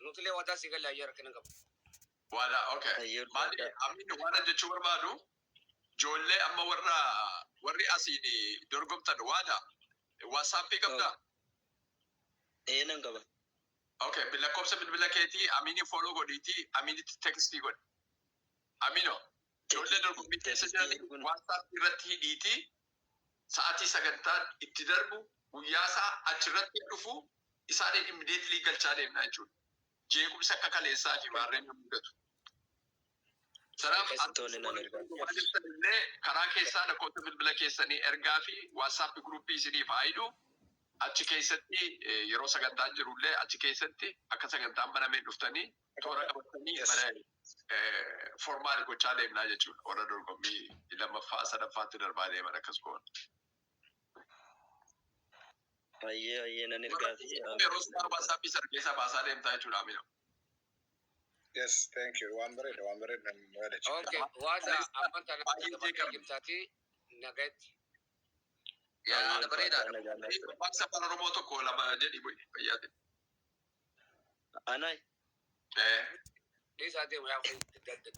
Nutillee waadaa si galle ayyaa rakkina qabu. Waadaa, okay. Hayyee Maali ulfaadhaa. ammin waan jechuu barbaadu, ijoollee amma warra warri asiin dorgomtan, waadaa WhatsAppii qabdaa? Ee, nan qaba. Okay, lakkoofsa bilbila keetii Amini follow godhiitii Aminitti textii godhi. Amino, ijoollee dorgommii keessa jiranii WhatsApp irratti hidhiitii sa'atii sagantaan itti darbu guyyaa isaa achirratti dhufu isaaniin immediately galchaa deemna jechuudha. Jeequmsi akka kaleessaa fi maarreen nu mudatu. Sanaaf Tole, nan ergaa. Illee karaa keessaa lakkoofsa bilbila keessanii ergaa fi WhatsApp groupii isiniif haa hidhu. Achi keessatti yeroo sagantaan jirullee achi keessatti akka sagantaan banamee dhuftanii toora qabatanii mana formal gochaa deemnaa jechuudha. Warra dorgommii lammaffaa sadaffaatti darbaa deeman akkas goona. Hayyee, nan ergaa fi. Yeroo isaa WhatsAppii sana keessaa baasaa deemtaa jechuudha, Amina. Yes, thank you. Waan bareeda, waan bareeda nan yaadachiisa. Okay, waadaa amma tana Baay'ee dabartee jeeqamne. jirtaati nagatti. Yaada bareedaadha. Maqsa Afaan Oromoo tokko lama jedhi bu'i fayyaati. Anaa Dhiisaa deemu yaa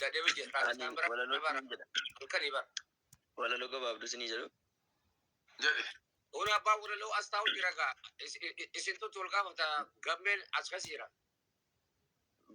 dadhabee jira. Ani Isaan bira walaloo bara siniin jedha. halkanii bara. Walaloo gabaabduu sinii jedhu. Jedhi. Una abbaa walaloo as taa'u jira gaa. Isintutti wal gaafata, gammeen as keessa jira.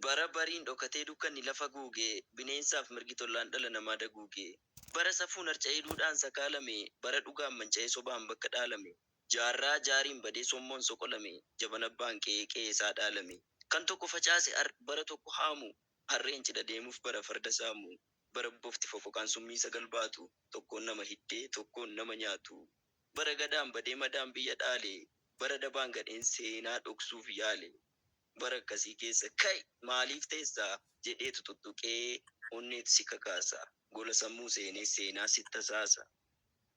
Bara bariin dhokatee dukkanni lafa guuge, bineensaaf mirgi tollaan dhala namaa daguuge. Bara safuun harca'ee duudhaan sakaalame, bara dhugaan manca'ee sobaan bakka dhaalame. Jaarraa jaariin badee sommoon soqolame, jaban abbaan qe'ee qe'ee isaa dhaalame. Kan tokko facaase bara tokko haamu, harreen cidha deemuuf bara farda saamu. Bara bofti fofoqaan summii sagal baatu, tokkoon nama hiddee tokkoon nama nyaatu. Bara gadaan badee madaan biyya dhaale, bara dabaan gadheen seenaa dhoksuuf yaale. Bara akkasii keessa ka'i maaliif teessaa jedheetu tuttuqee onneetu si kakaasa. Gola sammuu seenee seenaa sitti tasaasa.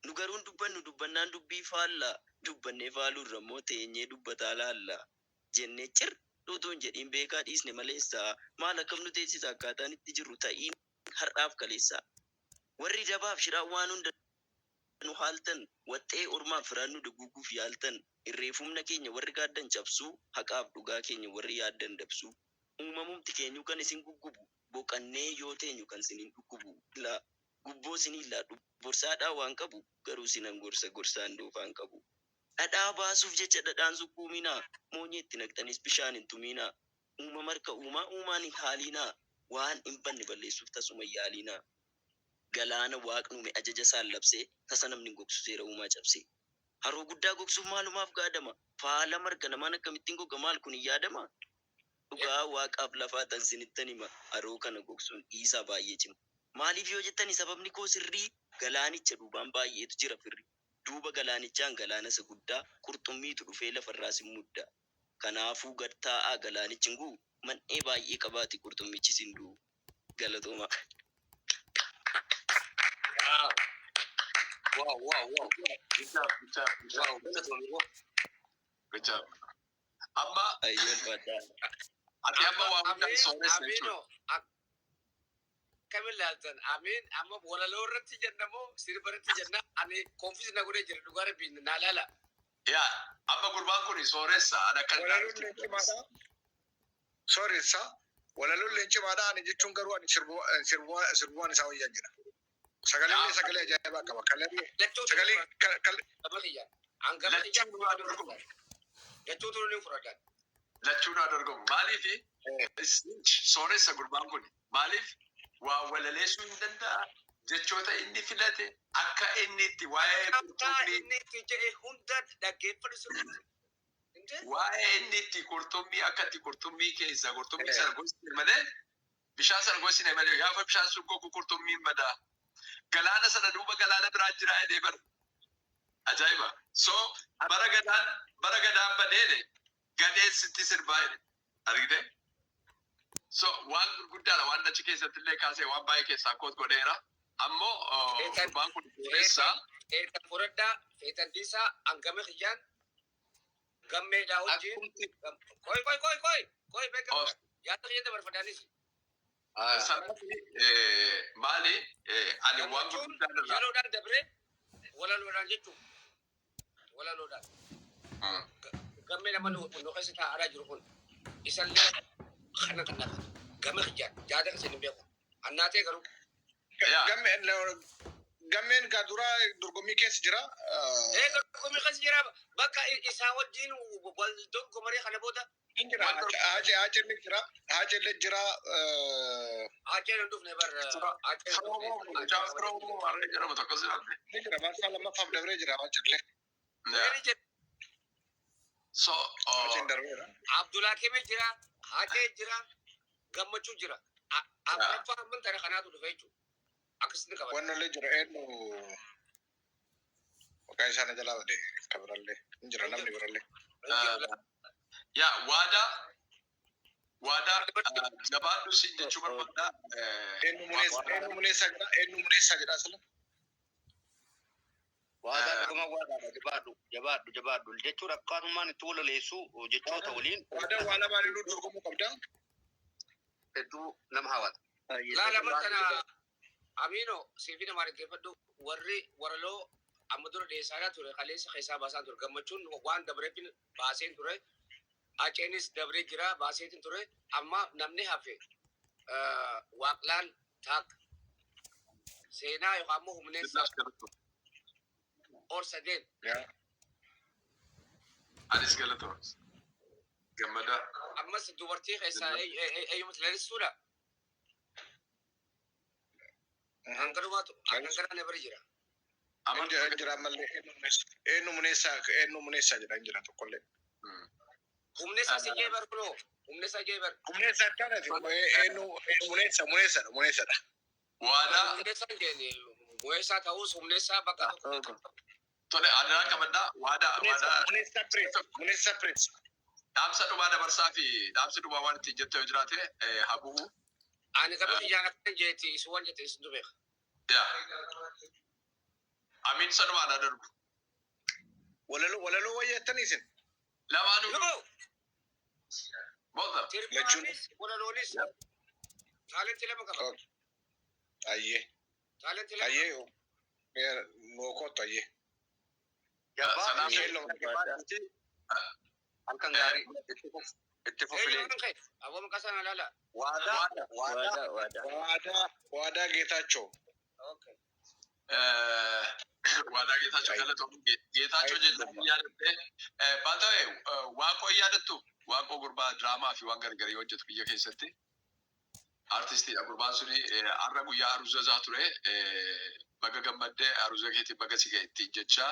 Nu garuun dubbannu dubbannaan dubbii faalla, dubbannee faaluurra immoo teenyee dubbataa laalla. Jennee cir utuu hin jedhiin beekaa dhiisne maleessa, maal akkam nu teessisa akkaataan itti jirru ta'iin har'aaf kaleessa. Warri dabaaf shiraan waan hunda nu haaltan, waxxee ormaaf firaan nu duguuguuf yaaltan, irreef humna keenya warri gaaddan cabsuu, haqaaf dhugaa keenya warri yaaddan dabsuu. Uumamumti keenyuu kan isin guggubu, boqannee yoo teenyu kan isiniin dhukkubu. Laa gubboo isiniin laadhu borsaadhaa waan qabu, garuu sinan gorsa gorsaan doofaan qabu. Dhadhaa baasuuf jecha dhadhaan sukkuuminaa, moonyee itti naqxanis bishaan hin tuminaa. Uumama harka uumaa uumaan hin haaliinaa, waan hin banne balleessuuf tasuma hin yaaliinaa. Galaana waaqni uume ajaja isaan labsee, tasa namni hin gogsu seera uumaa cabsee. Haroo guddaa gogsuuf maalumaaf gaadama? Faala marga namaan akkamittiin goga, maal kun hin yaadama? Dhugaa waaqaaf lafaa tan sinittan hima, haroo kana gogsuun dhiisaa baay'ee cima. Maaliif yoo jettani sababni koo sirrii, galaanicha duubaan baay'eetu jira firri. Duuba galaanichaan galaana isa guddaa qurxummiitu dhufee lafarraa sin mudda. Kanaafuu gad taa'aa, galaanichi hin gu'u, man'ee baay'ee qabaati qurxummichis hin du'u. Galatoomaa. Wow. Good job, good job, good job. Wow, galatoomi. Good job. Amma Ayyoo, ulfaadhaa. ati amma waa hundaan sooressa jechuudha. Amiinoo akkamiin laaltan? Amiin amma walaloo irratti jenna moo sirba irratti jenna? Ani confuse na godhee jira, dhugaa rabbiin naa laala. Yaa, amma gurbaan kun sooressa ani akka Walaloon leencimaadha. Sooressa. Walaloon leencimaadha. Ani jechuun garuu ani sirbumaan isaa wayyaa jira. Sagaleen sagalee ajaa'ibaa qaba. Kalarii Lachuu sagalee gama kiyya. An gama kiyya. Lachuu naa dorgomu. Lachuu ni fudhatan. Lachuu naa dorgomu. Maaliif sooressa gurbaan kun? Maaliif waa walaleessuu hin danda'a? Jechoota inni filate akka inni itti waa'ee Akkaataa qurxummii inni itti jedhe hunda dhaggeeffadhu sirriitti. Indee? Waa'ee inni itti qurxummii, akka itti qurxummii keessa qurxummii sana gosine malee, bishaan sana gosine malee, gaafa bishaan sun gogu qurxummiin badaa. Galaana sana duuba galaana biraa jira jedhee bara. Ajaa'iba. So bara gadaan badeedhe gadheen sitti sirbaa jedhe. Argite? So waan gurguddaadha waan achi keessatti illee kaasee waan baay'ee keessaa koot godheera. Ammoo gurbaan kun sooressa. Feetan fudhadhaa, feetan dhiisaa, hangama kiyyaan gammeedhaa wajjin. Akkumti Koi koi koi koi koi beekamu. Oh. Yaada kiyya dabarfadhaanis. Sanaaf maali ani waan Gammachuun gurguddaan irraa. yeroodhaan dabree walaloodhaan jechuun walaloodhaan. Gammee nama nu keessa taa'aa jiru kun isallee Kana kanaaf gama kiyyaan yaada keessa hin beeku. Annaatee garuu. Gammeen gammeen gaa dura dorgommii keessa jira. Ee, dorgommii keessa jira, bakka isaa wajjin wal dorgomaree kana booda. Hin jira. Haacee illee jira. Haacee illee jira. Haaceen hin dhufne bar. Haaceen hin dhufne. Mucaa Firoomoo warreen jedhamu tokkos jiraate. Ni jira. Marsaa lammaffaaf dabree jira Haacee illee. So, Haaceen darbeera. Abdulhakeem jira, Haacee jira, Gammachuu jira. Afuraffaa amman tana kanaatu dhufe jechuudha. Akkasitti qabata. Wanni illee jira, eenyu maqaa isaa na jalaa bade, kan birallee hin jira, namni birallee. Yaa waadaa jabaadhu siin jechuu barbaada. Eenyu muneessa, eenyu muneessaa jedha, eenyu muneessaa jedha asila. Waadaa dhuguma waadaadha, jabaadhu, jabaadhu, jabaadhu jechuun akkaatummaan itti walaleessu jechoota waliin. Waadaa waa lamaan iluu dorgomuu qabda. Hedduu nama hawwata. Laala tana Amino siifi namaa dhaggeeffadhu, warri waraloo amma dura dhiyeessaa ture kaleessa keessaa baasaa ture. Gammachuun waan dabreefin baaseen ture. Haceenis dabree jira, baaseetin ture. Amma namni hafe Waaqlaan taak seenaa yookaan ammoo humneessa or sadeen. Anis galatoon. Gammadaa. Ammas dubartii keessaa eenyumatti lalistuudha. Hanganumaatu hanganaa bira jira. Hin jira, hin jira ammallee, eenyu muneessaa, eenyu muneessaa jedha, hin jira tokkollee. Humneessa si jee bar kunoo, humneessa jee bar. Humneessaa akkanati, eenyu muneessa, muneessadha, muneessadha. Waadaa. Humneessa hin jenne, muneessaa ta'us humneessaa bakka tokko. Tole, adaa qabadhaa. Waadaa waadaa. Muneessaa Piriins, muneessaa Piriins. Dhaamsa dhumaa dabarsaa fi dhaamsi dhumaa waan ittiin jettu yoo jiraate haa bu'u. Ani gama kiyyaan akkana jeeti, isin waan jette isintu beeka. Yaa. Amiin, sanumaan haa darbu. Walaloo, walaloo wayya jettanii isin. Lamaanuu. No! Both of them. Sirbaanis walaloonis talent lama qaba. Ayyee. Talent lama. Ayyee, noo kottu, ayyee. Sanaaf Halkan gaarii, itti fufilee. Eenyu kee? Aboo maqaa sana ilaala. Waadaa, waadaa. Waadaa, waadaa. Waadaa, waadaa Geetaachoo. Okay. Waadaa Geetaachoo, galatoomuu. Geetaachoo jechuun yaadattee baata'e Waaqoo yaadattu, Waaqoo gurbaa diraamaa fi waan gargarii hojjetu biyya keessatti. Artistiidha gurbaan suni. Har'a guyyaa aruuza isaa ture. Baga gammaddee, aruuza keetiin baga si ga'e ittiin jecha.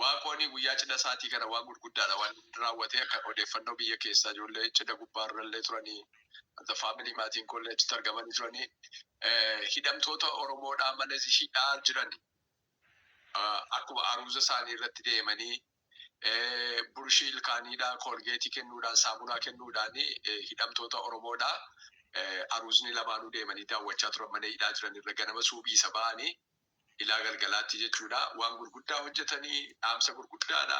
Waaqoon guyyaa cidha isaatii kana waan gurguddaadha waan raawwatee, akka odeeffannoo biyya keessaa ijoollee cidha gubbaarrallee turanii, the family, maatiin kollee achitti argamanii turanii, hidhamtoota Oromoodhaa mana hidhaa jiran akkuma aruuza isaanii irratti deemanii burushii ilkaaniidhaa, Colgate kennuudhaan, saamunaa kennuudhaan hidhamtoota Oromoodhaa aruuzni lamaanuu deemanii daawwachaa turan mana hidhaa jiran irra, ganama suubii isa ba'anii ilaa galgalaatti jechuudha. Waan gurguddaa hojjetanii, dhaamsa gurguddaadha.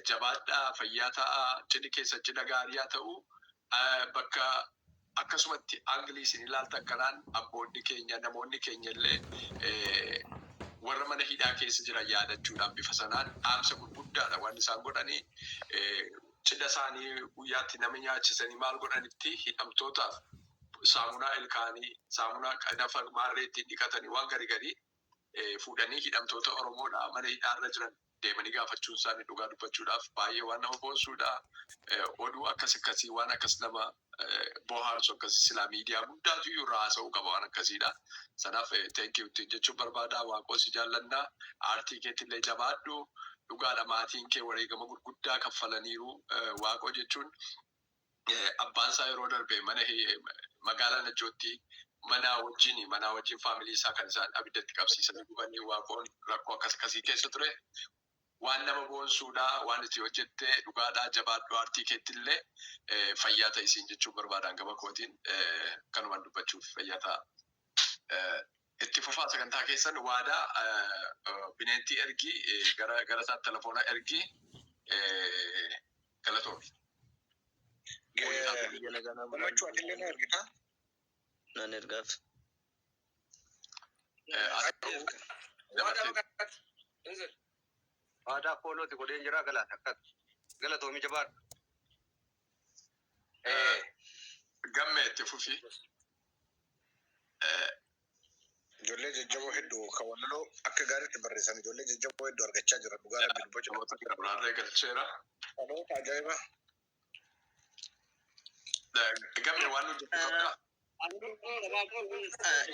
Jabaadhaa, fayyaa ta'aa, cidhi keessa cidha gaarii haa ta'u. Bakka akkasumatti angle isin ilaaltan kanaan abboonni keenya, namoonni keenya illee warra mana hidhaa keessa jiran yaadachuudhaan bifa sanaan dhaamsa gurguddaadha waan isaan godhanii. Cidha isaanii guyyaatti nama nyaachisanii maal godhanitti hidhamtootaaf saamunaa ilkaanii, saamunaa nafa maarree ittiin dhiqatanii, waan garii garii fuudhanii hidhamtoota Oromoodhaa mana hidhaarra jiran deemanii gaafachuun isaanii dhugaa dubbachuudhaaf baay'ee waan nama boonsuudha. Oduu akkas akkasii, waan akkas nama bohaarsu akkasii silaa miidiyaa guddaatu iyyuu irraa haasa'uu qaba, waan akkasiidha. Sanaaf thank you ittiin jechuun barbaada. Waaqoo, si jaallannaa, aartii keetillee jabaadhu. Dhugaadha, maatiin kee wareegama gurguddaa kaffalaniiru. Waaqoo jechuun abbaan isaa yeroo darbe mana magaalaa Najjootti mana wajjin family isaa kan isaan abiddatti qabsiisanii gubanii, Waaqoon rakkoo akkas akkasii keessa ture. Waan nama boonsuudha, waan itti hojjette dhugaadhaa, jabaadhu, aartii keettillee fayyaa ta'e isiin jechuun barbaadan gama kootiin kanumaan dubbachuuf, fayyaa ta'a. Itti fufaa sagantaa keessan. Waadaa, bineentii ergi, gara isaatti telefoona ergi, galatoomi. Biyya nagaa nama Gammachuu, ati illee na ergita. Nan ergaaf. Waadaa maqaatti. Inzil. Waadaa foolooti godheen jira, galaata akkas. Galatoomii, jabaadhu. Itti fufi. Ijoollee jajjaboo hedduu kan walaloo akka gaariitti barreessan, ijoollee jajjaboo hedduu argachaa jira, dhugaa Rabbi dubbachuu. Namoota gara biraarree galcheera. Dhaloota ajaa'iba. Gamni waan hojjetu qabdaa?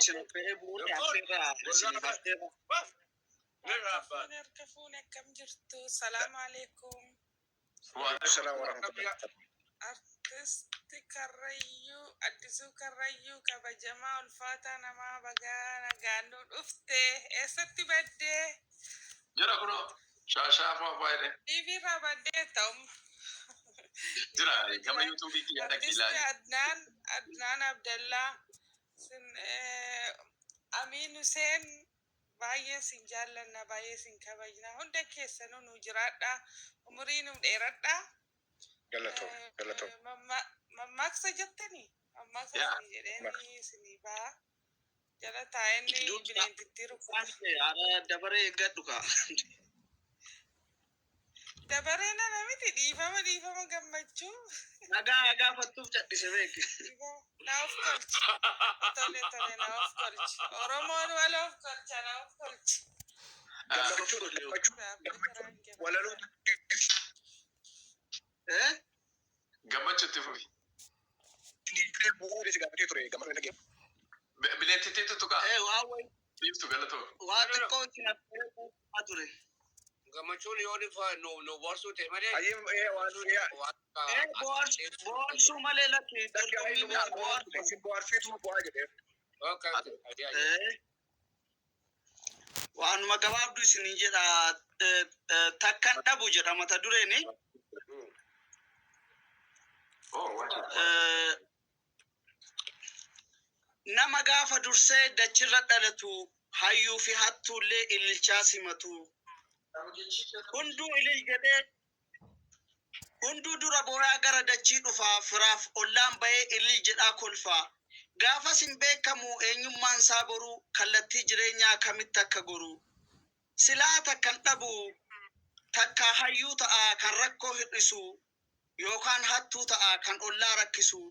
Isin fe'ee bu'uun affeerraa isin affeerraa. Harka fuune, harka fuune, akkam jirtu? Salaamu alaikum. Salaam warahmatullahi. Artisti Karrayyuu, Addisuu Karrayyuu, kabajamaa ulfaataa namaa, bagaa nagaan nu dhufte. Eessatti baddee? Jira kunoo shaashaa fa'aa jedhee. TV irraa baddee ta'um. Jira, gama YouTubeii kiyyaa dhaqii Artisti ilaali. Adnaan, Adnaan Abdallaa, sin Amiin Huseen, baay'ee sin jaallanna, baay'ee sin kabajna. Hunda keessanuu nu jiraadha. Umurii nu dheeradha. Galatoom, galatoom. Mammaaksa jettanii? Mammaaksa Yaa. isinii jedheenii isinii ba'a. Jala taa'een bineentittii rukuta. Haadha, dabaree eeggadhu kaa. Dabaree nana miti, dhiifama, dhiifama, Gammachuu. Nagaa gaafattuuf cadhise beeki. Dhiifama. Na of kolchi. Tole tole, na of kolchi. Oromoon wal of kolcha, na of kolchi. Gammachuu, gammachuu, gammachuu. Walaloo. Eh? Gammachuu, itti fufi. Bu'uura si gaafatee ture gammachuu dhagee. Bineentittii tuttuqaa. Eh, waa wayi Dhiiftu, galatoo. waa xiqqoo isin affeerraa ture. Gammachuun yoo nu boharsuu ta'e malee. Ayyee, waan Eh, bohaarsuu malee, lakki dorgommii miti, bohaarsuu. Isin bohaarsiitu bu'aa jedhee. Okay. Eh. Waanuma gabaabduu isiniin jedha, takkan dhabu jedha mata dureeni. Oh, waan Nama gaafa dursee dachirra dhalatu, hayyuu fi hattuullee ililchaa simatu. Hunduu ilil jedhee, hunduu dura booyaa gara dachii dhufaa, firaaf ollaan bahee ilil jedhaa kolfaa. Gaafas hin beekamu eenyummaan isaa boruu, kallattii jireenyaa kamitti akka goru. Silaa takkan dhabu, takka hayyuu ta'a kan rakkoo hir'isu, yookaan hattuu ta'a kan ollaa rakkisu.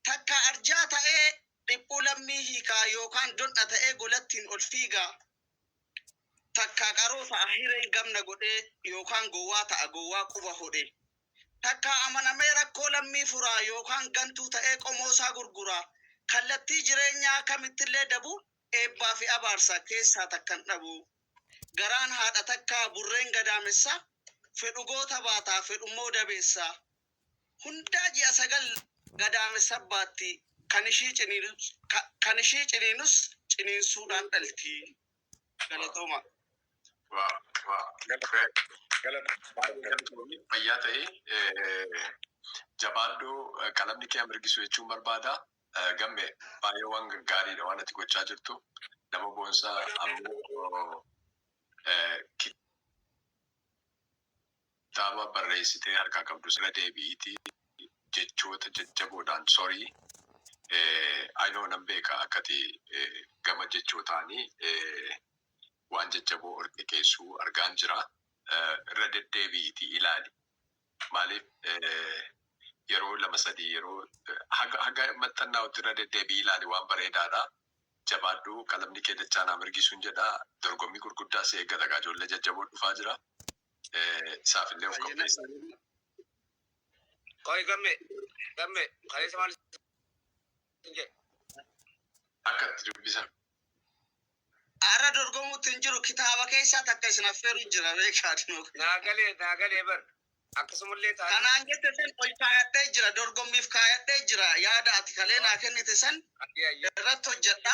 Takka arjaa ta'ee dhiphuu lammii hiikaa, yookaan don'a ta'ee golattiin ol fiigaa. Takka qaroo ta'a hireen gamna godhee, yookaan gowwaa ta'a gowwaa quba hodhe. Takka amanamee rakkoo lammii furaa, yookaan gantuu ta'ee qomoosaa gurguraa. Kallattii jireenyaa kamittillee dabu, eebbaa fi abaarsa keessaa takkan dhabu. Garaan haadha takkaa burreen gadaamessa, fedhu goota baataa, fedhummoo dabeessa. Hundaa ji'a 9 gadaamessa baatti, kan ishii ciniinus ciniinsuudhaan dhalti. Galatooma. Wow. Great. Galatoom. Fayyaa ta'ee, jabaadhuu, qalamni kee mirgisu jechuun barbaada. Gamme, baay'ee waan gaariidha waan ati gochaa jirtu. Nama boonsaa. Ammoo kitaaba barreessitee harkaa qabdu sirra deebi'iitii jechoota jajjaboodhaan, sorry. I know, nan beeka akkati gama jechootaanii waan jajjaboo ol keessuu argaan jira. Irra deddeebi'iitii ilaali. Maaliif, yeroo lama sadii, yeroo haga maxxannaa'utti irra deddeebi'ii ilaali, waan bareedaadha. Jabaadhu, qalamni kee dachaa naa mirgisuun jedha. Dorgommii gurguddaa si eeggata gaa, ijoollee jajjaboo dhufaa jira. Isaafillee of qopheessa. Qoy Gamme, Gamme, kaleessa maal sin jedhe? Akka itti dubbisan. Har'a dorgomuutti hin jiru, kitaaba keessaa takka isin affeeru jira, beekaa. Naa galee, naa galee bar. Akkasumallee taa'ee. Kanaan jette san ol kaayadhee jira, dorgommiif kaayadhee jira, yaada ati kalee naa kennite san Ayyee ayyee irratti hojjedha.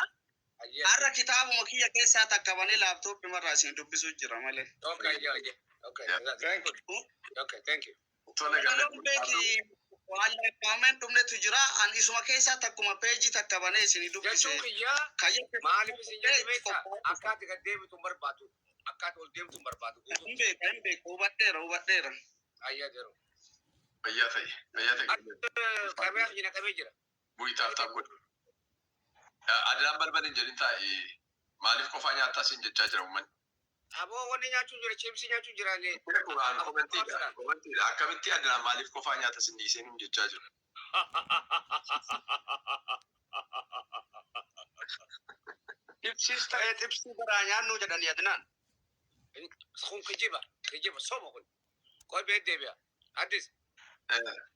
Ayyee. Har'a kitaabuma kiyya keessaa takka banee laaptooppii marraa isin dubbisuu jira malee. Okay, ayyee ayyee. Okay, that's Thank good. Okay, thank you. Tole, Walaloon gamme. beeki waan lakkaa'ameen dhumnetu jira. Ani isuma keessaa takkuma peejii takka banee isin dubbise. Jechuun kiyyaa Kayyatti maaliif isin jedhe beektaa? Akka ati gad deebitu hin barbaadu. Akka ati ol deemtu hin barbaadu. Guutuu. Hin beeka, hin beeka, hubadheera, hubadheera. Ayyee jiru. Fayyaa ta'e. Fayyaa ta'e. Qabee jira, qabee jira. Bu'ii taaf godhu. Adinaan balbal hin jedhin, taa'e maaliif qofaa nyaattaa siin jechaa jira uummanni. Aboo, wanni nyaachuu jira, chipsii nyaachuu jira illee. Kun commentiidha. Commentiidha. Akkamitti Adinaan maaliif qofaa nyaata sin dhiisee nuun jechaa jiru. Malee xibsii garaa nyaannu jedhanii Adnaan. Kun kijiba, kijiba soba kun. Qoy bee deebi'a. Addis.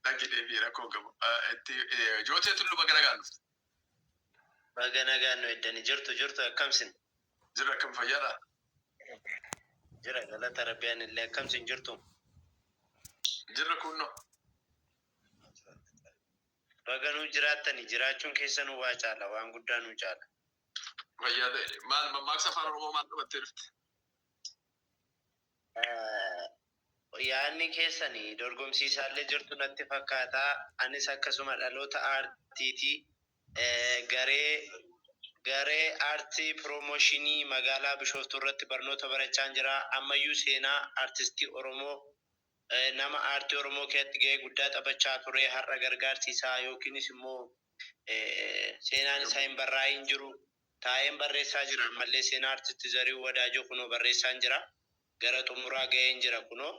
Dhagge deebi'ee rakkoo qabu. Itti jootee tullu baga nagaan dhufte. Baga nagaan nu eddani jirtu jirtu akkamsin? Jira, akkam, fayyaadha? Jira, galata rabbiyaan illee, akkamsin jirtu? Jirra kunnoo. Baga nuu jiraattani, jiraachuun keessanuu waa caala, waan guddaa nuu caala. Fayyaa ta'e. Maal, mammaaksa afaan Oromoo maal qabattee dhufte? Yaadni keessani dorgomsiisaallee jirtu natti fakkaata. Anis akkasuma dhaloota aartiiti. Garee aartii promotion magaalaa Bishooftuu irratti barnoota barachaa jira. Ammayyuu seenaa aartistii Oromoo, nama aartii Oromoo keessatti gahee guddaa taphachaa ture, har'a gargaarsi isaa yookiinis immoo seenaan isaa hin barraa'in jiru. Taa'een barreessaa jira. Ammallee seenaa aartistii Zarihuun Wadaajoo kunoo barreessaan jira. Gara xumuraa gaheen jira kunoo.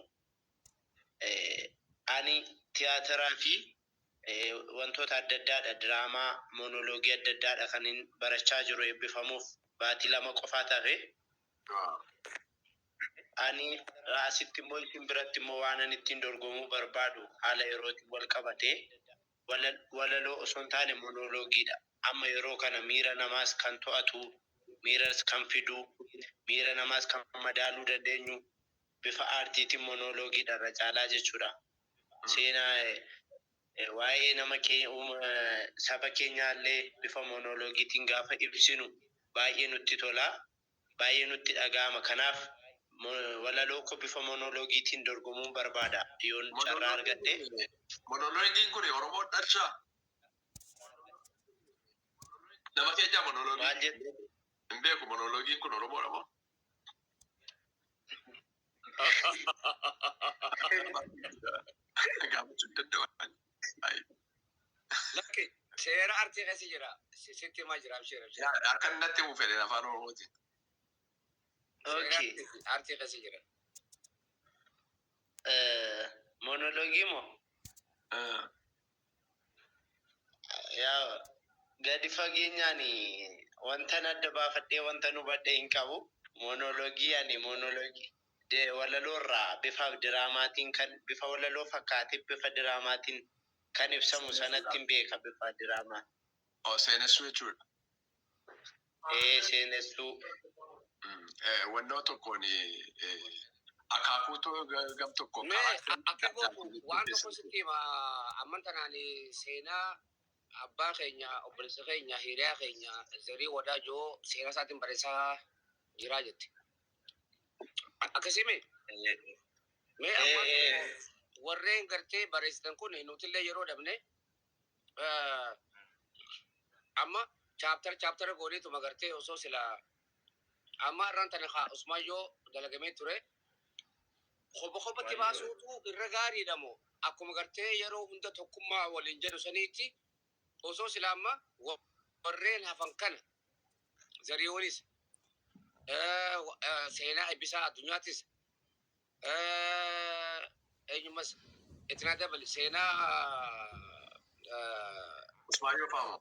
Ani tiyaatiraa fi wantoota adda addaadha. Diraamaa, monoloogii adda addaadha kan hin barachaa jiru, eebbifamuuf baatii 2 qofaa tafe. Ani asitti immoo isin biratti immoo waan ani ittiin dorgomuu barbaadu haala yerootiin wal qabatee walaloo osoo hin taane monoloogiidha. Amma yeroo kana miira namaas kan to'atu, miiras kan fidu, miira namaas kan madaaluu dandeenyu bifa aartiitiin monoloogiidha irra caalaa jechuudha. Seenaa waa'ee nama saba keenyaallee bifa monoloogiitiin gaafa ibsinu baay'ee nutti tola. Baay'ee nutti dhaga'ama. Kanaaf walaloo koo bifa monoloogiitiin dorgomuun barbaada. Yoon carraa argadhe. Monoloogiin kun Oromoon dhalchaa? Nama keenya monoloogii Maal jette? hin beeku, monoloogiin kun Oromoodha moo? Gaafachuu hin danda'u. Lakki, seera artii keessa jira. Sitti himaa jira, abshir abshir. Akka inni natti himu fedhe afaan Oromootiin. Seera artii keessa jira. Monoloogii moo? Yaa, gadi fageenyaan wanta adda baafadhee wanta nu hubadhe hin qabu. Monoloogii ani monoloogii walaloo irraa bifa diraamaatiin, kan bifa walaloo fakkaatee bifa diraamaatiin kan ibsamu sanatti hin beeka, bifa diraamaa. Oh, seenessuu jechuudha. Ee, seenessuu. Wannoo tokkoon akaakuutu gam tokko Mee akka gootu waan tokko sitti hima, amman tanaan seenaa abbaa keenya, obboleessa keenya, hiriyaa keenya Zarii Wadaajoo seenaa isaatiin barreessaa jiraa jette. Akkasii mee ammaan warreen gartee barreessitan kun nutillee yeroo dhabne amma chapter chapter gooneetuma gartee osoo sila amma irraan tana haa Usmaayyoo dalagamee ture. Kopha kophatti baasuutu irra gaariidha moo akkuma gartee yeroo hunda tokkummaa waliin jedhu saniitti osoo sila amma warreen hafan kana Zarihuunis, seenaa Eebbisaa Addunyaattis, eenyummas itti dabali seenaa Usmaayyoo faamu.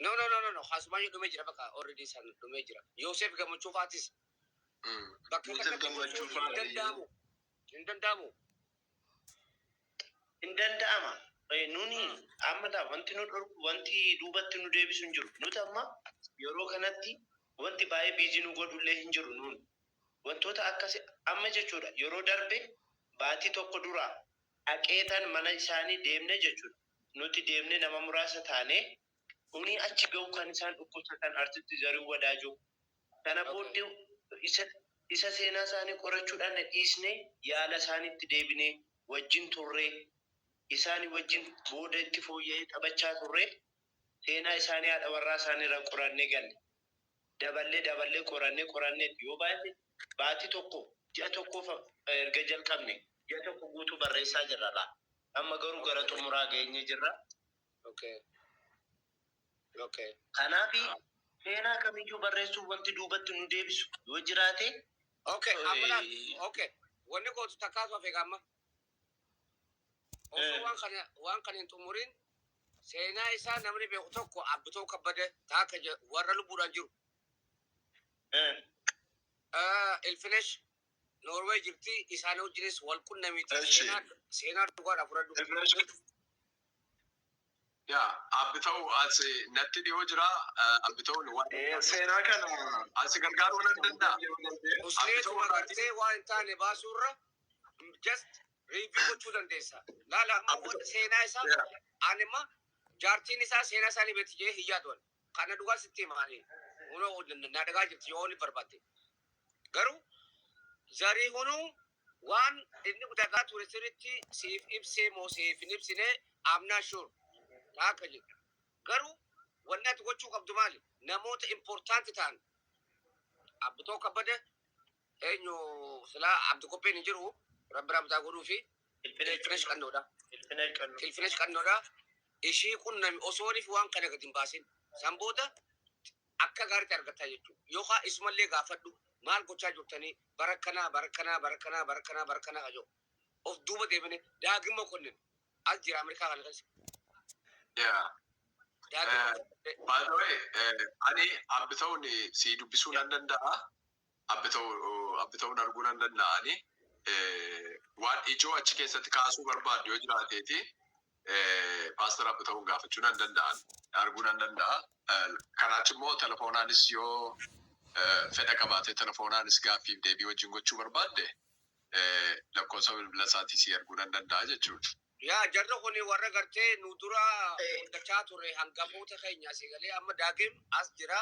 No, no, no, no, no, Usmaayyoo dhumee jira, bakka already san dhumee jira. Yoosef Gammachuu faatis bakka Yoosef takkatti Gammachuu hin fa'aa. danda'amu. Hin danda'amu. Hin danda'ama. Nuni amma laa wanti nu dhorku, wanti duubatti nu deebisu hin jiru. Nuti amma yeroo kanatti wanti baay'ee busy nu godhullee hin jiru nuun. Wantoota akkasi amma jechuudha, yeroo darbe baatii tokko dura dhaqeetan mana isaanii deemne jechuudha. Nuti deemne nama muraasa taanee humni achi ga'u kan isaan dhukkubsatan artisti Zarihuun Wadaajoo. Kana booddee isa seenaa isaanii qorachuudhaan dhiisnee yaala isaaniitti deebinee wajjin turree, isaanii wajjin booda itti fooyya'ee taphachaa turree, seenaa isaanii haadha warraa isaanii irra qorannee galle. Daballee daballee qorannee qorannee yoo baay'ate baatii tokko, ji'a tokkoof erga jalqabne ji'a tokko guutuu barreessaa jirra laa. Amma garuu gara xumuraa geenyee jirra. Kanaafi seenaa kamiyyuu barreessuuf wanti duubatti nu deebisu yoo jiraate Okay, amma laal. Okay. Wanni gootu takkaatu hafe amma. Osoo waan kana hin xumurin seenaa isaa namni beeku tokko Abbitoo Kabbade taaka warra lubbuudhaan jiru. Ilfinesh Noorwee jirti, isaan wajjinis wal qunnamiti. Eshi. Seenaa dhugaadha fudhadhu. Yaa Abbita'u as natti dhiyoo jira. Abbita'uun waan Seenaa kana as gargaaruu nan danda'a. Usneetuma gartee waan hin taane baasuurra just review gochuu dandeessa. Laala, amma wanta seenaa isaa anima jaartiin isaa seenaa isaanii beekti jee hin yaadu. Kana dhugaa sitti himaani. Hunoo na dhagaa jirti yoo ni barbaadde. Garuu zarii hunuu waan inni dagaa ture sirriitti siif ibsee moo siif hin ibsine, I'm not sure. Akka jedhu. Garuu wanni ati gochuu qabdu maali? Namoota important ta'an. Abbitoo Kabbada, eenyu silaa Abdi Kopheen hin jiru, Rabbi ramtaa godhuu fi Ilfinesh Qannoodha. Ilfinesh Qannoo. Ilfinesh Qannoodha. Ishii qunnami osoonif waan kana gadi hin baasin. San booda akka gaariitti argataa jechuudha. Yookaan isumallee gaafadhu, maal gochaa jirtanii bara kanaa, bara kanaa, bara kanaa, bara kanaa, bara kanaa kajoo. Of duuba deemine Daagimma Konnin as jira Ameerikaa kana keessa. Yaa. Daagimma Konnin. By the way, ani Abbita'uun si dubbisuu nan danda'a. Abbita'uun arguu nan danda'a ani. Waan ijoo achi keessatti kaasuu barbaaddu yoo jiraateeti, Pastor Abbita'uun gaafachuu nan danda'an. Arguu nan danda'a. Kanaachi immoo telefoonaanis yoo fedha qabaate, telefoonaanis gaaffiif deebii wajjin gochuu barbaadde, lakkoofsa bilbila isaatii si arguu nan danda'a jechuudha. Yaa, jarri kun warra gartee nu dura guddachaa ture, hangafoota keenya asii galee amma Daagim as jira.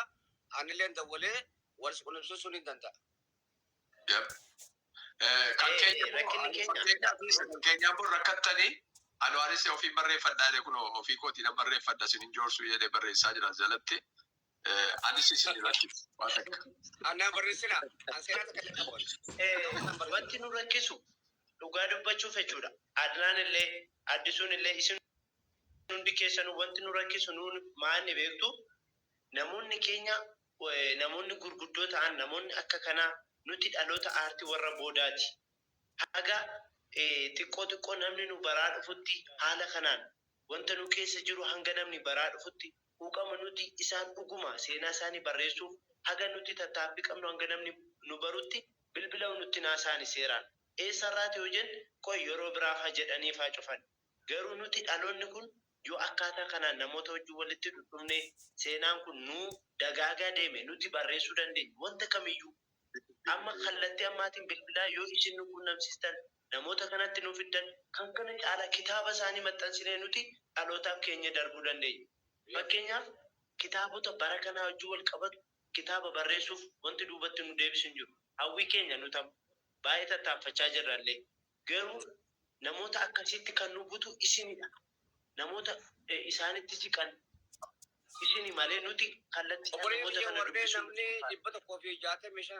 Anillee dawwalee wal qunnamsiisuu ni danda'a. Yep. Kan keenya immoo Rakkinni keenya fakkeenyaaf kan keenya immoo rakkattanii Anwaaris ofii barreeffadhaa jedhee, kun ofii kootii nan barreeffadha isin hin joorsuu jedhee barreessaa jira jalatti. Anis isin rakkisu waan takka. Anaan barreessina. An seenaa takka illee qabu. Wanti nu rakkisu dhugaa dubbachuuf jechuudha. Adnaan illee, Addisuun illee, isin hundi keessanuu, wanti nu rakkisu nuun maanni beektu, namoonni keenya namoonni gurguddoo ta'an, namoonni akka kanaa, nuti dhaloota aartii warra boodaati. Haga xiqqoo xiqqoo namni nu baraa dhufutti, haala kanaan wanta nu keessa jiru hanga namni baraa dhufutti, quuqama nuti isaan dhuguma seenaa isaanii barreessuuf haga nuti tattaaffii qabnu, hanga namni nu barutti bilbila nutti naasaani seeraan. Eessarraati yoo jenne, qoy yeroo biraaf haa jedhanii faa cufan. Garuu nuti dhaloonni kun yoo akkaataa kanaan namoota wajjin walitti dhufne, seenaan kun nuu dagaagaa deeme, nuti barreessuu dandeenya wanta kamiyyuu. Amma kallattii ammaatiin bilbilaa yoo isin nu quunnamsiistan, namoota kanatti nu fiddan, kan kana caala kitaaba isaanii maxxansinee nuti dhalootaaf keenya darbuu dandeenya. Fakkeenyaaf kitaabota bara kanaa wajjin wal qabatu kitaaba barreessuuf wanti duubatti nu deebisu hin jiru. Hawwii keenya nuti amma baay'ee tattaaffachaa jirrallee. Garuu namoota akkasitti kan nu butu isinidha. Namoota isaanitti siqan isini malee nuti kallattii Obboleeyyan namoota kiyya kana warreen dubbisuu namni 165,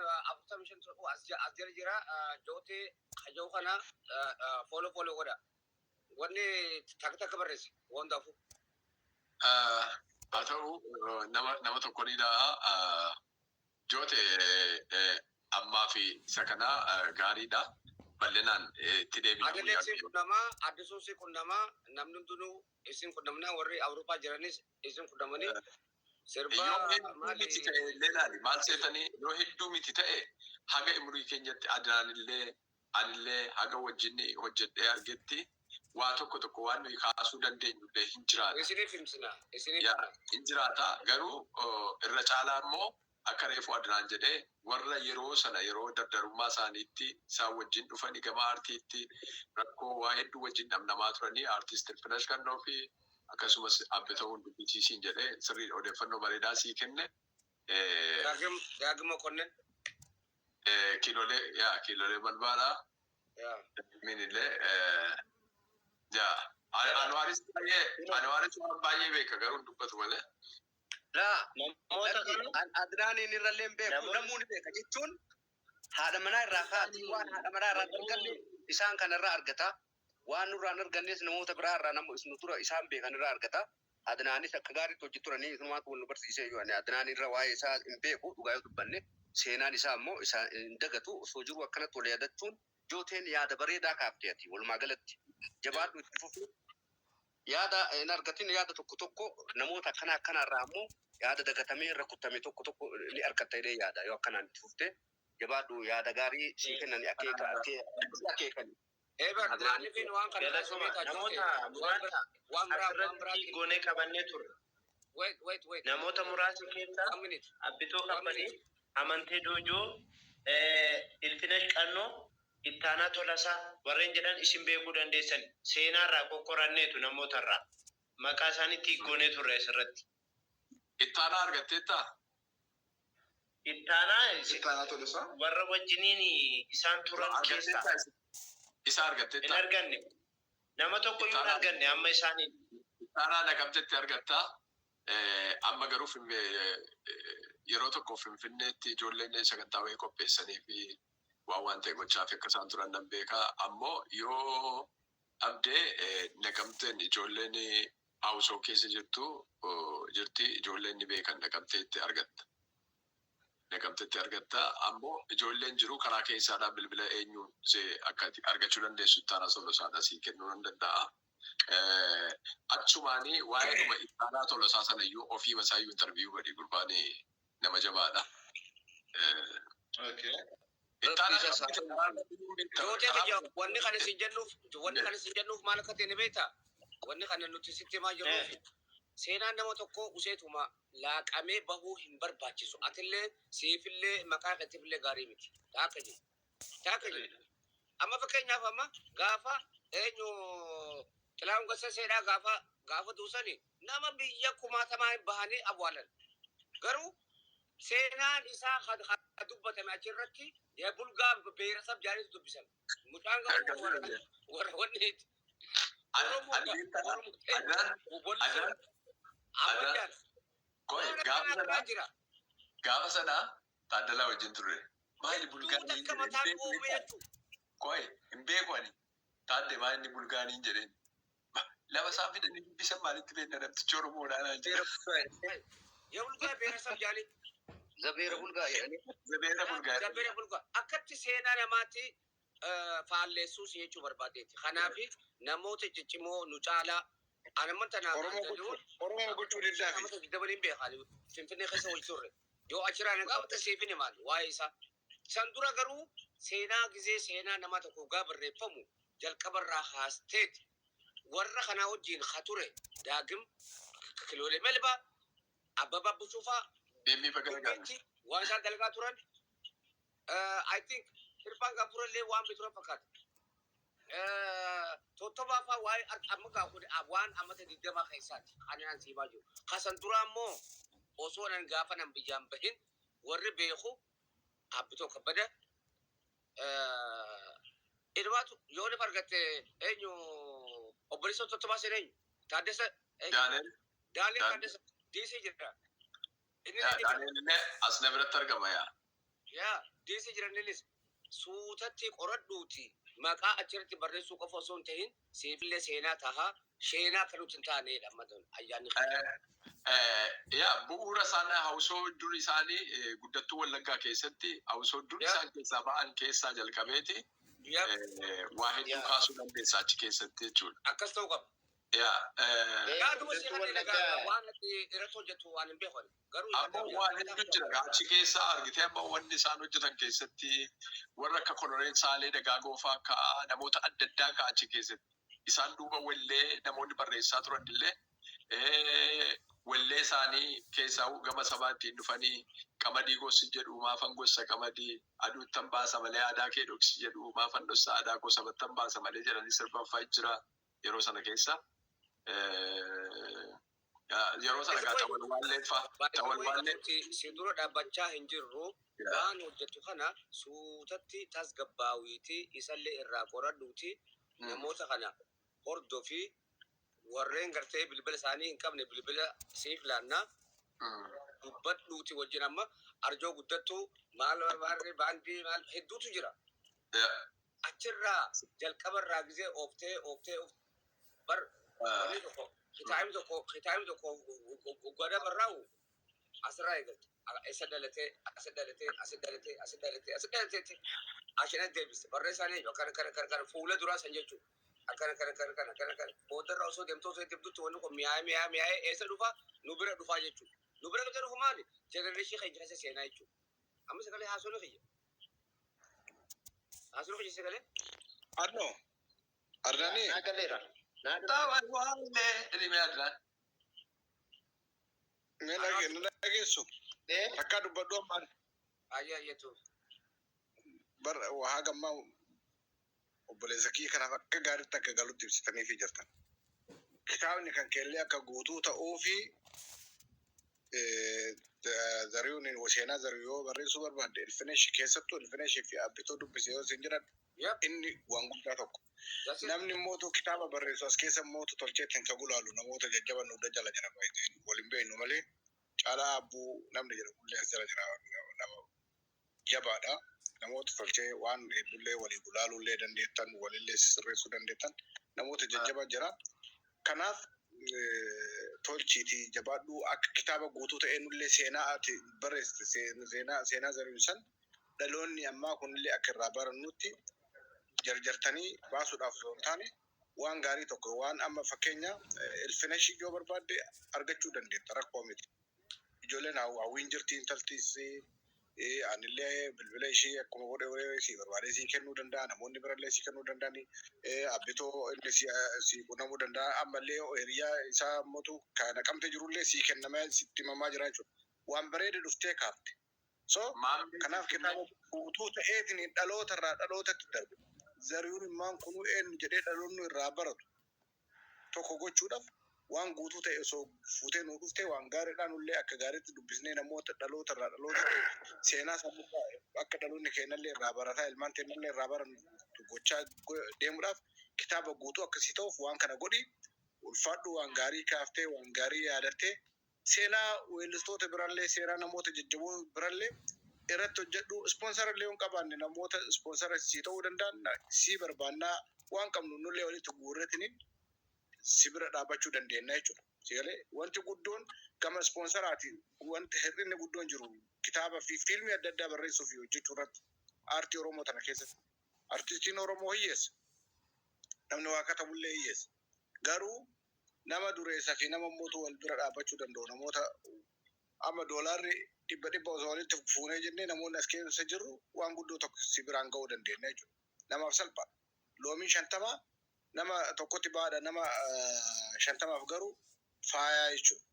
45 as jala jira. Jootee kajoo kana follow follow godha. Wanni takka takka barreesse waan daafu. Haa ta'u, nama tokko ni dha'a. Joote, ammaa fi isa kana gaariidha. Bal'inaan itti deebina Adillee guyyaa isin qunnamaa, Addisuun si qunnamaa, namni hundinuu isin qunnamnaa, warri Awurooppaa jiranis isin qunnamanii sirba Yoo hedduu maali miti ta'e illee, laali maal seetanii, yoo hedduu miti ta'e, haga umurii keenyatti Adnaan illee anillee haga wajjin hojjedhee argetti waa tokko tokko waan nuyi kaasuu dandeenyu illee hin jiraata. Isiniif himsina, isiniif Yaa, himna. hin jiraata, garuu irra caalaa immoo akka reefu Adnaan jedhee, warra yeroo sana yeroo dardarummaa isaaniitti isaan wajjin dhufanii gama aartiitti rakkoo waa hedduu wajjin dhamnamaa turanii, aartist Ilfinash Kannoo fi akkasumas Abbita'uun dubbisiisiin jedhee sirrii odeeffannoo bareedaa sii kenne. Daagim Daagim Mokonnin. Kiilolee, yaa, Kiilolee Balbaalaa. Yaa. Min illee, yaa, Anwaaris waan baay'ee beeka, garuu hin dubbatu malee. Laa, Namoota lakki kana Adnaaniin irrallee hin beeku, namoota namuu ni beeka jechuun haadha manaa irraa kaati, waan haadha manaa irraa hin arganne isaan kanarraa argata. Waan nurraa hin argannes namoota biraa irraa, nama nu dura isaan beekan irraa argata. Adnaanis akka gaariitti hojii turanii isumaatu wal nu barsiisee jiru. Ani Adnaan irra waa'ee isaa hin beeku, dhugaa yoo dubbanne. Seenaan isaa immoo isaa hin dagatu osoo jiru akkanatti wal yaadachuun. Jooteen, yaada bareedaa kaafte ati. Walumaa galatti jabaadhu, itti fufi. Yaada hin argatin, yaada tokko tokko namoota akkana akkanarraa ammoo Yaada dagatamee irra kuttame tokko tokko ni argatta jedhee yaada yoo akkanaan itti fufte jabaadhu, yaada gaarii sii kennani akeeka akeekani. Eebar maaliifin waan kana Galatuma namoota muraasa waan biraa waan asirratti biraatti goonee qabannee turre. Wait, wait, wait. Namoota muraasa keessaa One minute. Abbitoo One Kabbadee, minute. Amantee Doojoo, Ilfinesh Qannoo, Ittaanaa Tolasaa warreen jedhan isin beekuu dandeessan seenaarraa qoqqoranneetu namootarraa maqaa isaaniitti goonee turre asirratti. Ittaanaa argatteettaa? Ittaanaa Ittaanaa Tolasaa. Warra wajjiniin isaan turan keessaa Argatteettaa? Isa hin argatteettaa? arganne. Nama tokko iyyuu hin Ittaanaa arganne amma isaaniin. Ittaanaa Naqamtetti argattaa. Amma garuu yeroo tokko Finfinneetti ijoolleen sagantaa wayii qopheessanii fi waan ta'e gochaaf akka isaan turan nan beekaa. Ammoo yoo dhabdee Naqamteen ijoolleen haawusoo keessa jirtu jirti, ijoolleen ni beekan, Naqamteetti argatta. Naqamteetti argatta. Ammoo ijoolleen jiru karaa keessaadhaa bilbila eenyuun akka ati argachuu dandeessu Ittaanaa Tolosaadhaa sii kennuu nan danda'a. Achumaanii waa'ee dhuma Ittaanaa Tolosaa sana iyyuu ofii masaa iyyuu interview godhi, gurbaanii nama jabaadha. Ittaanaa Jootee kiyya, wanni kana isin jennuuf maal akka ta'e ni beektaa? Wanni kana nuti sitti himaa jirruuf seenaan nama tokko useetuma laaqamee bahuu hin barbaachisu. Atillee siifillee maqaa keetiifillee gaarii miti. Taakka jedhu. Taakka jedhu. Amma fakkeenyaaf amma gaafa eenyu Xilaahun Gassaseedhaa gaafa duusani nama biyya kumaatamaa bahanii awwaalan. Garuu seenaan isaa kan dubbatame achirratti bulgaa beerasab jaanitu dubbisan. Mucaan garuu warra wanni Oromoo Oromoo bolli ammayyaan Qoy waan gaafa akkanaa sanaa jira. Gaafa sanaa Taaddalaa wajjin turre. Maali Hedduu bulgaaniin takka jedhe hin mataan beeku qoomee beektaa? jechuudha. Qoy hin beeku ani. Taadde maal inni bulgaaniin jedheen. Lafa isaan fidanii dubbisan maalitti beekna, namtichi Oromoodhaa naan jedhe. Yabulgaa beerasab jaanii. Zabeera bulgaa jedhanii. Zabeera bulgaa. Zabeera bulgaa. Akkatti seenaa namaatti faalleessuus jechuu barbaadeeti. Kanaaf namoota ciccimoo nu caalaa anamma tanaaf Oromoo gochuu Oromoo gochuu dillaafi. Namoota 20 hin beekan Finfinnee keessa wal turre. Yoo achirraa na gaafate siifin himaan waa'ee isaa. San dura garuu seenaa gizee seenaa nama tokko gaa barreeffamu jalqabarraa haasteeti. Warra kanaa wajjin ha ture Daagim Kiloolee Melba, Abbabaa Busuufaa, Deemii baga nagaan. Gurmeetti waan isaan dalagaa turan. I think Hirphaan Gaafurallee waan bituran fakkaata. Tottobaa fa'aa waa'ee amma gaa kun waan ammata 20 keessaati kan an siimaa jiru. Kasan dura ammoo osoo nan gaafa nan biyyaan bahin warri beeku Abbitoo Kabbada Ilmaatu yoo ni argatte eenyu obboleessa Tottobaa seen eenyu Taaddasa eenyu Daaneel. Daaneel Daaneel. Taaddasa DC jira. Inni Yaa ni jira. Daaneel illee as na biratti argama yaa. Yaa DC jiran innis suutatti qoradhuuti maqaa achirratti barreessuu qofa osoo hin tahin siifillee seenaa tahaa sheenaa kan nuti hin taanedha amma ayyaanni kana. Yaa bu'uura isaanii hawusoo dur isaanii guddattuu Wallaggaa keessatti hawusoo dur isaan keessaa ba'an keessaa jalqabeeti waa hedduu kaasuu dandeessa achi keessatti jechuudha. Akkas ta'uu qaba. Yaa Yaaduma si Guddattuu kan Wallaggaa waan ati irratti hojjettu waan hin beekan. Garuu Ammoo waan hedduu jira achi keessaa argitee, amma wanni isaan hojjetan keessatti warra akka Koloneel Saalee Dagaagoo fa'aa ka'a, namoota adda addaa ka'a achi keessatti. Isaan duuba wallee namoonni barreessaa turan illee wallee isaanii keessaa gama sabaattiin dhufanii qamadii gosi jedhu maafan gosa qamadii aduuttan baasa malee aadaa kee dhoksi jedhu maafan dhossa aadaa koo sabattan baasa malee jedhanii sirban fa'i jira yeroo sana keessa. Yeroo sana gaa xawalwaallee fa'a xawalwaallee. Si dura dhaabbachaa hin jirru, waan hojjettu kana suutatti tasgabbaawiiti isallee irraa qoradhuuti namoota kana hordofii, warreen gartee bilbila isaanii hin qabne bilbila siif laannaa dubbadhuuti wajjin. Amma arjoo guddattuu maal maal baandii maal hedduutu jira. Achirraa jalqabarraa gizee ooftee ooftee bar wanni tokko kitaabni tokko gada barraa'u asirraa eegalte. Isa dhalatee, asa dhalatee, asa dhalatee, asa dhalatee, asa dhalateetti ashina deebiste. Barreessaan eenyu, akkana kana kana kana fuula duraa san jechuudha. Akkana kana kana kana kana kana boodarraa osoo deemtee osoo deemtutti wanni kun mi'aayee mi'aayee mi'aayee eessa dhufa, nu bira dhufaa jechuudha. Nu bira kan dhufu maali? Generation keenya keessa seenaa jechuudha. Amma sagalee haasoo kiyya. Haasoo kiyya sagalee. Adnoo. Arnanii. Naa galeera. Naa Waa jedhee Adnaan. Mee dhageessu. dhufee Takkaa dubbadhu ammaan. Ayyee ayyeetu. Bar waa gammaa obboleessa kiyya kanaaf akka gaariitti akka galutti ibsitanii fi jirtan. Kitaabni kan keellee akka guutuu ta'uu fi Zarihuun seenaa Zarihuu yoo barreessuu barbaadde, Ilfinesh keessattuu Ilfinesh fi Abbitoo dubbise yoo isin jedhan, inni waan guddaa tokko. That's it. Namni mootu kitaaba barreessu as keessa mootu tolcheetti kan gulaalu namoota jajjaban nu jala jira, waliin beeknu malee. Caalaa Abbuu namni jedhamullee as jala jira, nama jabaadha. Namoota tolchee waan hedduullee walii gulaaluullee dandeettan, walillee sirreessuu dandeettan, namoota jajjabaa jira. Kanaaf tolchiitii jabaadhu, akka kitaaba guutuu ta'ee nullee seenaa ati barreessite, seenaa Zarihuun san dhaloonni ammaa kunillee akka irraa barannutti jarjartanii baasuudhaaf osoo hin taane, waan gaarii tokko, waan amma fakkeenya Ilfinesh yoo barbaadde argachuu dandeetta, rakkoo miti. Ijoolleen hawwiin jirti, intaltis anillee bilbila ishee akkuma godhe godhe si barbaadee si kennuu danda'a, namoonni birallee si kennuu danda'ani, Abbitoo illee si qunnamuu danda'a, ammallee hiriyaa isaa mootu kan Naqamte jirullee si kennamee sitti himamaa jira jechuudha. Waan bareeda dhuftee kaafte. So kanaaf kitaaba guutuu ta'eetiin dhaloota irraa dhalootatti darbu. Zarihuun immaan kunuu eenyu jedhee dhaloonni irraa baratu tokko gochuudhaaf, waan guutuu ta'e osoo fuutee nuu dhuftee waan gaariidhaan nullee akka gaariitti dubbisnee namoota dhaloota irraa dhaloota seenaa sammuu akka dhaloonni keenyallee irraa barataa, ilmaan keenyallee irraa baran gochaa deemuudhaaf, kitaaba guutuu akkasii ta'uuf waan kana godhi. Ulfaadhu, waan gaarii kaaftee, waan gaarii yaadattee, seenaa weellistoota birallee, seenaa namoota jajjaboo birallee irratti hojjedhu. Sponsor illee hin qabaanne, namoota sponsor sii ta'uu danda'an sii barbaannaa, waan qabnu nullee walitti guurretiniin si bira dhaabbachuu dandeenya jechuudha. Sigalee wanti guddoon gama sponsoraati, wanti hir'inni guddoon jiru kitaaba fi fiilmii adda addaa barreessuu fi hojjechuu irratti aartii Oromoo tana keessatti. Artistiin Oromoo hiyyeessa. Namni waa katabullee hiyyeessa. Garuu nama dureessa fi nama mootuu wal bira dhaabbachuu danda'u, namoota amma doolaarri dhibba dhibba osoo walitti fuunee jennee, namoonni as keessa jirru waan guddoo tokko si biraan ga'uu dandeenya jechuudha. Namaaf salpha. Loomiin 50 nama tokkotti baadha, nama 50f garuu faayaa jechuudha.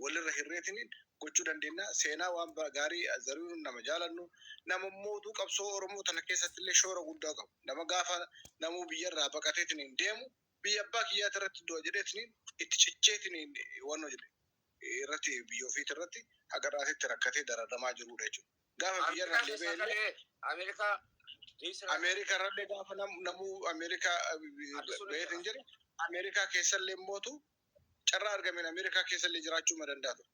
Walirra hirreetiniin gochuu dandeenya. Seenaa waan gaarii, Zarihuun nama jaalannu, nama mootuu qabsoo Oromoo tana keessatti illee shoora guddaa qabu. Nama gaafa namuu biyyarraa baqateetiniin deemu, biyya abbaa kiyyaati irratti du'a jedheetiniin itti cicheetiniin wannoo jedhe irratti, biyya ofiiti irratti haga raatitti rakkatee dararamaa jirudha jechuudha. Gaafa biyyarraa Ameerikaa illee keessa ba'e galee Ameerikaa dhiisira. Ameerikaa irrallee gaafa namuu Ameerikaa Addisuun baheetiin jedhe, Ameerikaa keessallee mootu carraa argameen Ameerikaa keessallee jiraachuu ma danda'a ture.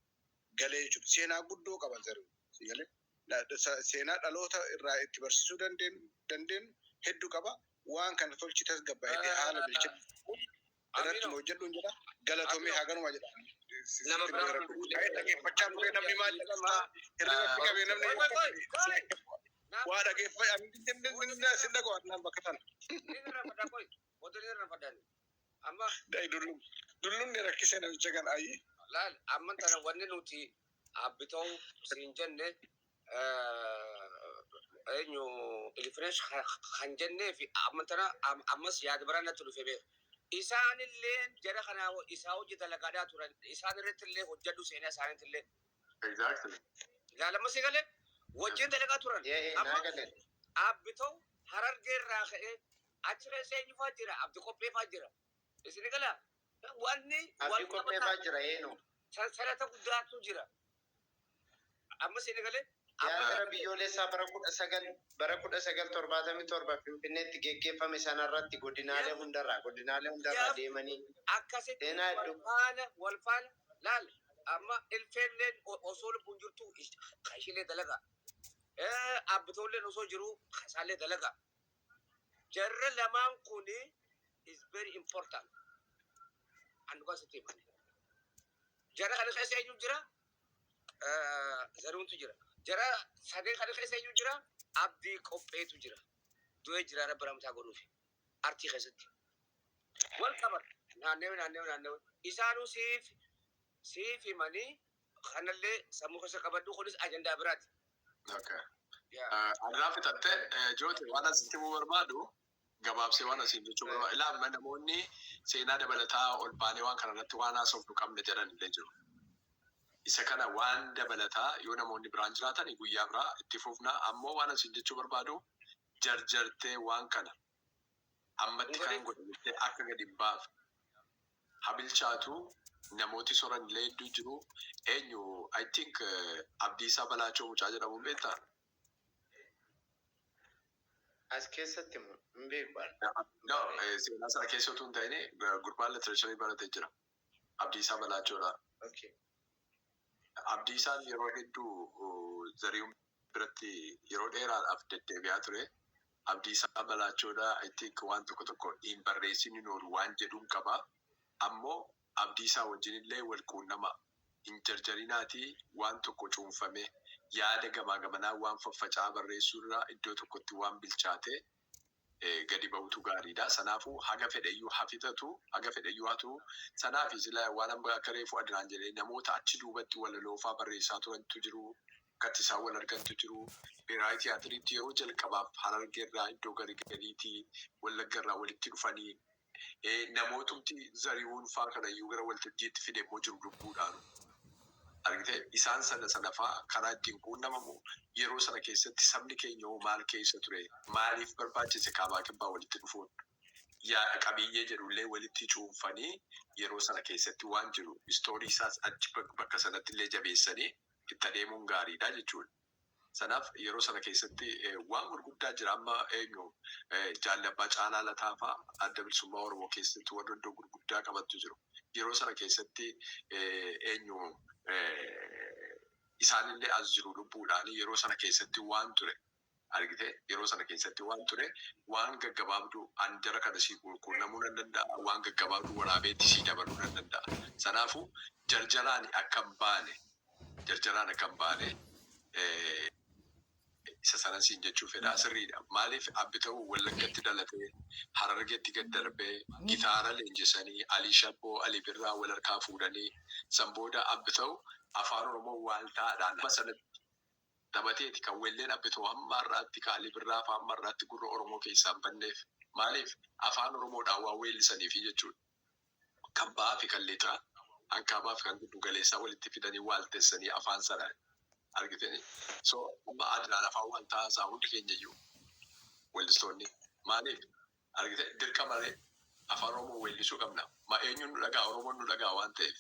Galee jechuudha. Seenaa guddoo qaba Zarihuun. Galee seenaa dhaloota irraa itti barsiisuu dandeenyu hedduu qaba. Waan kana tolchi, tasgabbaa'ee haala bilchina irratti nu hojjedhuun jedha. Galatoomii, haganuma jedha. Nama biraa. Dhaggeeffachaa ture, namni maal jedhaa hirribatti qabee, namni waa dhaggeeffachaa sin dhaga'u naan bakka tana. Amma Dullumni rakkisee namicha kana ayyi. Laal, amma tana wanni nuti Abbitoo siin jenne, eenyu, Ilfinesh kan jennee fi amma tana ammas yaada biraan natti dhufe beeka. Isaanillee jara kana isaa hojii dalagaadhaa turan, isaan irratti illee hojjedhu, seenaa isaaniitti illee. Exactly. Ilaalama si galee wajjin dalagaa turan. Naa galee. Abbitoo Harargee irraa ka'ee achi keessa eenyufaa jira? Abdi Qopheefaa jira. Isin gala wanni Abdii Qopheefaa jira eenyu? Sansalata guddaatu jira. Amma isin galee. Tiyaatira biyyoolessaa bara 1977 Finfinneetti geggeeffame sanarratti godinaalee hundarraa deemanii Akkasitti seenaa wal hedduu. faana wal faana laal, amma ilfeelleen osoo lubbuun jirtu ishiilee dalagaa. Abbitoolleen osoo jiru isaallee dalagaa. Jarra lamaan kuni is very important. An dhugaa sitti hima. Jara kana keessa eenyu jira? Zaruuntu jira. Jara sadeen kana keessa eenyu jira? Abdii Qopheetu jira. Du'ee jira, Rabbi ramtaa godhuufi. Artii keessatti. Wal qaban. Naannewe naannewe naannewe. Isaanuu siif himanii. Kanallee sammuu keessa qabadhu, kunis ajandaa biraati. Okay. Yaa. Irraa fixattee Joote, waan asitti himuu barbaadu gabaabsee waan asiin jechuu barbaadu. Ilaa, amma namoonni seenaa dabalataa ol baanee waan kana irratti waan haasofnu qabna jedhan illee jiru. Isa kana waan dabalataa yoo namoonni biraan jiraatan guyyaa biraa itti fufna. Ammoo waan asiin jechuu barbaadu, jarjartee waan kana ammatti kan godhamutti akka gadi hin baafne. Habilchaatu namooti soran illee hedduu jiru. Eenyu, I think Abdiisaa Balaachoo mucaa jedhamu beektaa? As keessatti immoo hin beeku. No, seenaa sana keessa utuu hin ta'in gurbaan literature baratee jira. Abdiisaa Balaachoodha. Okay. Abdiisaan yeroo hedduu Zarihuun biratti yeroo dheeraadhaaf deddeebi'aa ture. Abdiisaa Balaachoodha. I think waan tokko tokko hin barreessin hin oolu waan jedhuun qaba. Ammoo Abdiisaa wajjin illee wal quunnama. Hin jarjarinaatii waan tokko cuunfame yaada gamaa gamanaa waan faffaca'aa barreessuu irraa iddoo tokkotti waan bilchaate gadi ba'utu gaariidha. Sanaafuu haga fedheyyuu hafitatu, haga fedheyyuu hatu. Sanaaf sila waan amma akka reefu Adnaan jedhee, namoota achi duubatti walaloofaa barreessaa turantu jiru. Akkatti isaan wal argantu jiru. Biraa tiyaatiriitti yeroo jalqabaaf Harargeerraa, iddoo garii gadiitii, Wallaggarraa walitti dhufanii namootumti Zarihuun faa kanayyuu gara waltajjiitti fide immoo jiru lubbuudhaan. Argitee, isaan sana sana faa karaa ittiin quunnamamu, yeroo sana keessatti sabni keenya hoo maal keessa ture, maaliif barbaachise kaabaa kibbaa walitti dhufuun, yaa qabiyyee jedhullee walitti cuunfanii, yeroo sana keessatti waan jiru story isaas achi bakka sanatti illee jabeessanii itti adeemuun gaariidha jechuudha. Sanaaf yeroo sana keessatti waan gurguddaa jira. Amma eenyu, Jaalabbaa Caalaa Lataa fa'aa Adda Bilisummaa Oromoo keessatti warra iddoo gurguddaa qabattu jiru. Yeroo sana keessatti eenyu, isaanillee as jiru lubbuudhaan. Yeroo sana keessatti waan ture argite, yeroo sana keessatti waan ture waan gaggabaabduu an jara kana sii quunnamuu nan danda'a, waan gaggabaabduu waraabeetti sii dabaluu nan danda'a. Sanaafuu jarjaraan akka hin baane, jarjaraan akka hin baane isa sana siin jechuu fedha. Sirriidha. Maaliif, abbi ta'uu Wallaggatti dhalatee Harargeetti gad darbee gitaara leenjisanii, Alii Shabboo, Alii Birraa wal harkaa fuudhanii, san booda abbi ta'u afaan Oromoo waaltaadhaan amma sanatti taphateeti kan weelleen abbi ta'u hamma har'aatti, ka Alii Birraa fa'aa hamma har'aatti gurra Oromoo keessaa hin banneef. Maaliif? Afaan Oromoodhaan waan weellisaniifi jechuudha. Kan ba'aa fi kan lixaa, kan kaabaa fi kan giddu galeessaa walitti fidanii waaltessanii afaan sana argitanii. So amma Adnaan afaan waaltaa isaa hundi keenya iyyuu weellistoonni maaliif, argite, dirqama malee afaan Oromoo weellisuu qabna. Ma eenyuun nu dhagaa? Oromoon nu dhagaa waan ta'eef.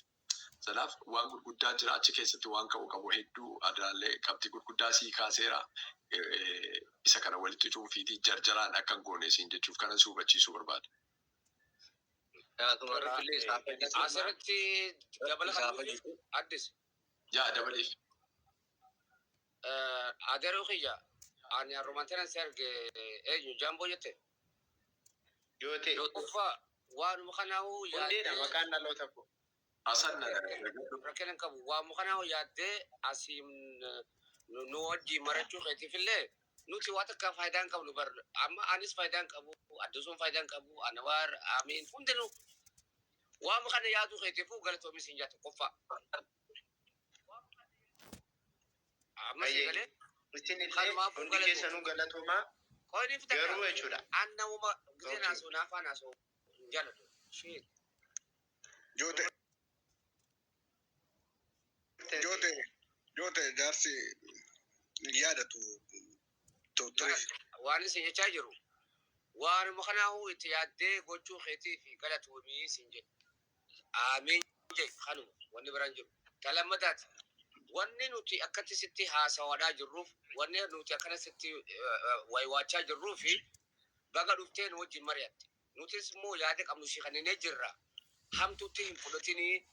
Sanaaf waan gurguddaa jira achi keessatti, waan ka'u qabu hedduu. Adnaallee qabxii gurguddaa sii kaaseera. Isa kana walitti cuunfiitii jarjaraan akka hin goone siin jechuuf kana si hubachiisuu barbaada. Asirratti dabala kan nuti addis. Yaa, dabaliif. Adeeroo kiyya, ani arromanteen si arge, eenyu, Jaamboo jette. Joote. Uffaa waanuma kanaa'uu Hundeedha maqaan dhaloota koo. Hasan. Rakkina hin qabu. Waanuma kanaa'uu yaaddee asiin nu wajjin marachuu keetiif illee nuti waa takka faayidaa hin qabnu bar. Amma anis faayidaa hin qabu, Addisuun faayidaa hin qabu, Anawaar, Amiin, hundinuu waanuma kana yaaduu keetiifuu galatoomis hin jaatu qofa. Amma si Baay'ee. galee Isin illee kanumaafuu hundi galatoo. keessanuu galatoomaa. Qoyni fitadha. Garuu jechuudha. An namuma gisee Okay. naasuu naafaa naasuu hin jaalladhu. Shit. Joote, Joote, Joote, jaarsi yaadatu ture. Waan isin jechaa jiru, waanuma kanaafuu itti yaaddee gochuu keetii fi galatoomii isin jedhu. Amiin jedhu, kanuma wanni biraan jiru. Ta lammataati. Wanni nuti akkatti sitti haasawaadhaa jirruuf, wanni nuti akkana sitti waywaachaa jirruu fi baga dhuftee nu wajjin mari'atte. Nutis immoo yaada qabnu si kenninee jirra. Hamtuutti hin fudhatinii,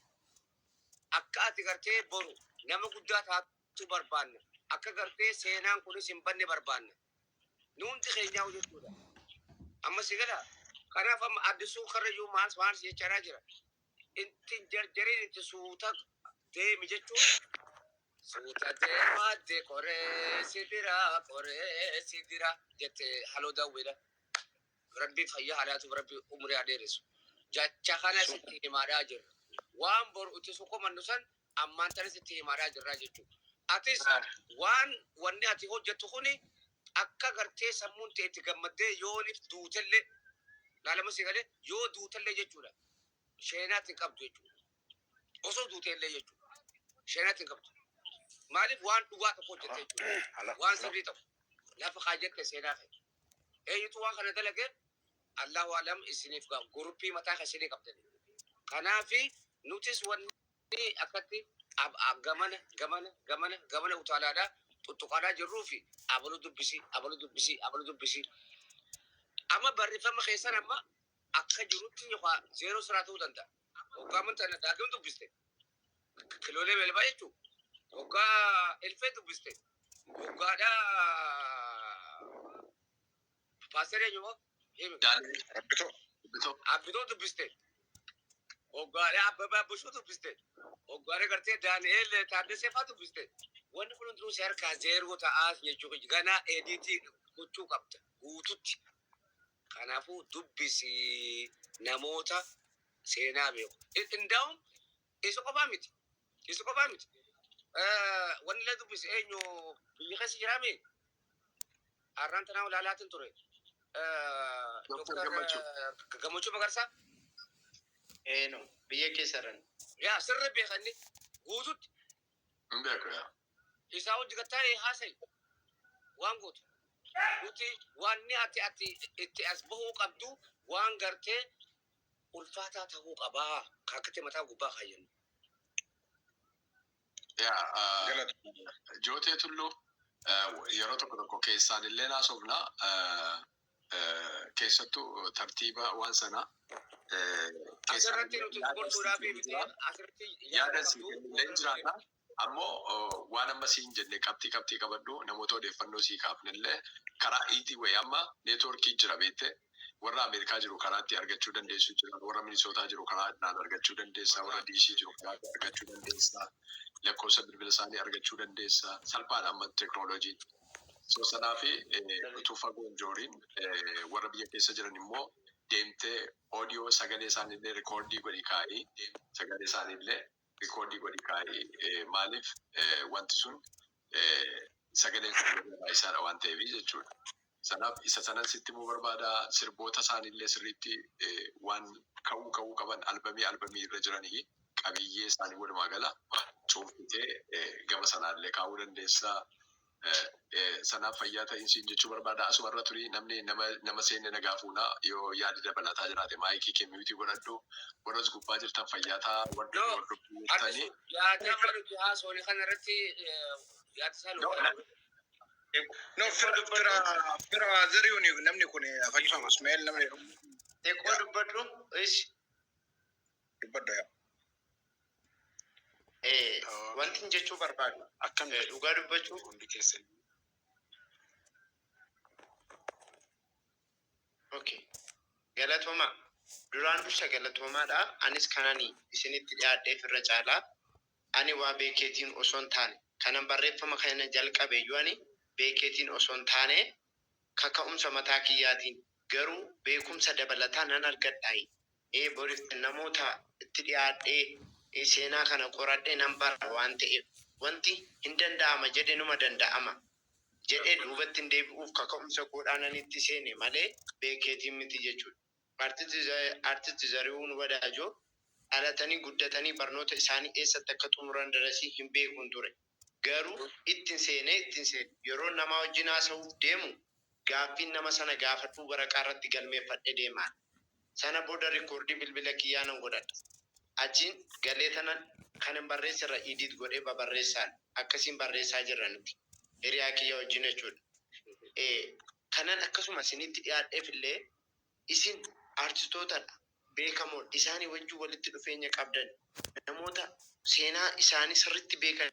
akka ati gartee boru nama guddaa taatu barbaanna. Akka gartee seenaan kunis hin banne barbaanna. Nu hundi keenyaa jechuudha. Amma si gala. Kanaaf amma Addisuu Karrayyuu maal maal si jechaa jira. Itti jarjariin, itti suuta deemi jechuun, suuta deemaa de qoree si bira, qoree si bira jette haloo daawweedha. Rabbi fayyaa haalaatuuf, Rabbi umurii haa dheeressu. Jecha kana sitti himaadhaa jirra. Waan boru itti sukumannu san Ammaan tanis itti himaadhaa jirraa jechuudha. Atis waan wanni ati hojjettu kuni akka gartee sammuun ta'e itti gammaddee yoonif duutellee laalama si galee yoo duutellee jechuudha. Sheenaatti hin qabdu jechuudha. Osoo duutellee jechuudha. Sheenaatti hin qabdu. Maaliif waan dhugaa tokko hojjette jechuudha. Waan sirrii tokko. Lafa kaajette seenaa kee. Eenyutu waan kana dalage? Allahu alam isiniif guruppii mataa keessanii qabdani. Kanaafi nutis wanni akkatti gamana gamana gamana gamana utaalaadha tuttuqaadhaa jirruu fi abalu dubbisi, abalu dubbisi, abalu dubbisi. Amma barreeffama keessan amma akka jirutti yookaan zeeroo siraa ta'uu danda'a. Hoggaa amantaa daagim dubbiste. Kiloolee beelbaa jechuudha. Hoggaa elfee dubbiste. Hoggaadhaa paasterii eenyu moo? Himi. Abbitoo. Abbitoo dubbiste. Hoggaadhaa Abbabaa Bushuu dubbiste. Hoggaadhaa gartee Daani'eel Taaddasee fa'aa dubbiste. Wanni kun hundinuu si harkaa zeeroo ta'aa jechuudha. Ganaa ediitii gochuu qabda guututti. Kanaafuu dubbisi namoota seenaa beeku. Indaa'uun isa qofaa miti. Isa qofaa miti. Wanni illee dubbisi eenyu biyya keessa jiraame har'aan tanaa olaalaatiin ture. Dr. Dr. Gammachuu. Gammachuu Magarsaa. Eeno biyya keessa jiran. Yaa sirri beekanni guututti Hin beeku yaa. isaa hojii gattaa'ee haasa'i waan gootu. Nuti wanni ati itti as bahuu qabdu waan gartee ulfaataa ta'uu qabaa kaakate mataa gubbaa kaayyannu. Yaa Galata. Jootee Tulluu yeroo tokko tokko keessaan illee naasofna, keessattuu tartiiba waan sana keessaan Asirratti illee nuti yaada gorsuudhaaf sii miti jira. Asirratti Yaada yaada sii qabdu kennillee hin jiraata. Ammoo waan amma siin jenne qabxii qabxii qabadhu, namoota odeeffannoo sii kaafnillee karaa iitii wayii amma neetwoorkii jira beekte, warra Ameerikaa jiru karaa itti argachuu dandeessu jira, warra Minisootaa jiru karaa ittiin argachuu dandeessa, warra Diishii jiru karaa itti argachuu dandeessa, lakkoofsa bilbila isaanii argachuu dandeessa. Salphaadha amma teknooloojiin. So sanaa fi utuu fagoo hin jooriin warra biyya keessa jiran immoo deemtee oodiyoo sagalee isaaniillee rikoordii godhi kaa'ii, sagalee isaaniillee rikoordii godhi kaa'ii. Maaliif wanti sun sagaleen sun barbaachisaadha waan ta'eef jechuudha. Sanaaf isa sanan sitti himuu barbaada. Sirboota isaaniillee sirriitti waan ka'uu ka'uu qaban, albamii albamii irra jiranii, qabiyyee isaanii walumaa gala cuunfitee gama sanaallee kaa'uu dandeessa. Sanaaf fayyaa ta'iinsiin jechuu barbaada. Asuma irra turii, namni nama nama seenne nagaa fuuna, yoo yaadi dabalataa jiraate maayikii kee mute godhadhu. Warras gubbaa jirtan fayyaa ta'a, warri No, hordofuu jirtanii. Artisu yaada amma nuti haasofne kana irratti yaada isaa No, nu No, fira fira fira Zarihuun namni kun afaan Ismaa'eel namni jedhamu. Xiqqoo dubbadhu. Is Dubbadda yaa. Wanti hin jechuu barbaadu. Akkam Dhugaa dubbachuu hundi keessan. Okay. Galatoomaa. Duraan dursa galatoomaadha. Anis kanani isinitti dhiyaadheef irra caalaa ani waa beekeetiin osoo hin taane kanan barreeffama kana jalqabe iyyuu ani beekeetiin osoo hin taane kaka'umsa mataa kiyyaatiin, garuu beekumsa dabalataa nan argadhaayi. Ee boriif namoota itti dhiyaadhee seenaa kana qoradhee nan bara waan ta'eef, wanti hin danda'ama jedhe numa danda'ama jedhee duubatti hin deebi'uuf kaka'umsa godhaanan itti seene malee beekeetiin miti jechuudha. Artisti Zarihuun Wadaajoo dhalatanii guddatanii barnoota isaanii eessatti akka xumuran darasii hin beekun ture. Garuu ittiin seenee ittiin seene yeroo namaa wajjin haasa'uuf deemu gaaffiin nama sana gaafadhuu waraqaa irratti galmeeffadhe deemaan. Sana booda rikoordii bilbila kiyyaa nan godhadha. Achiin galee tanan kan hin barreessirra edit godhee babarreessaan akkasiin barreessaa jirra nuti. Hiriyaa kiyya wajjin jechuudha. Kanan akkasuma isinitti dhiyaadheef illee isin artistootadha, beekamoodha, isaanii wajjin walitti dhufeenya qabdan, namoota seenaa isaanii sirriitti beekan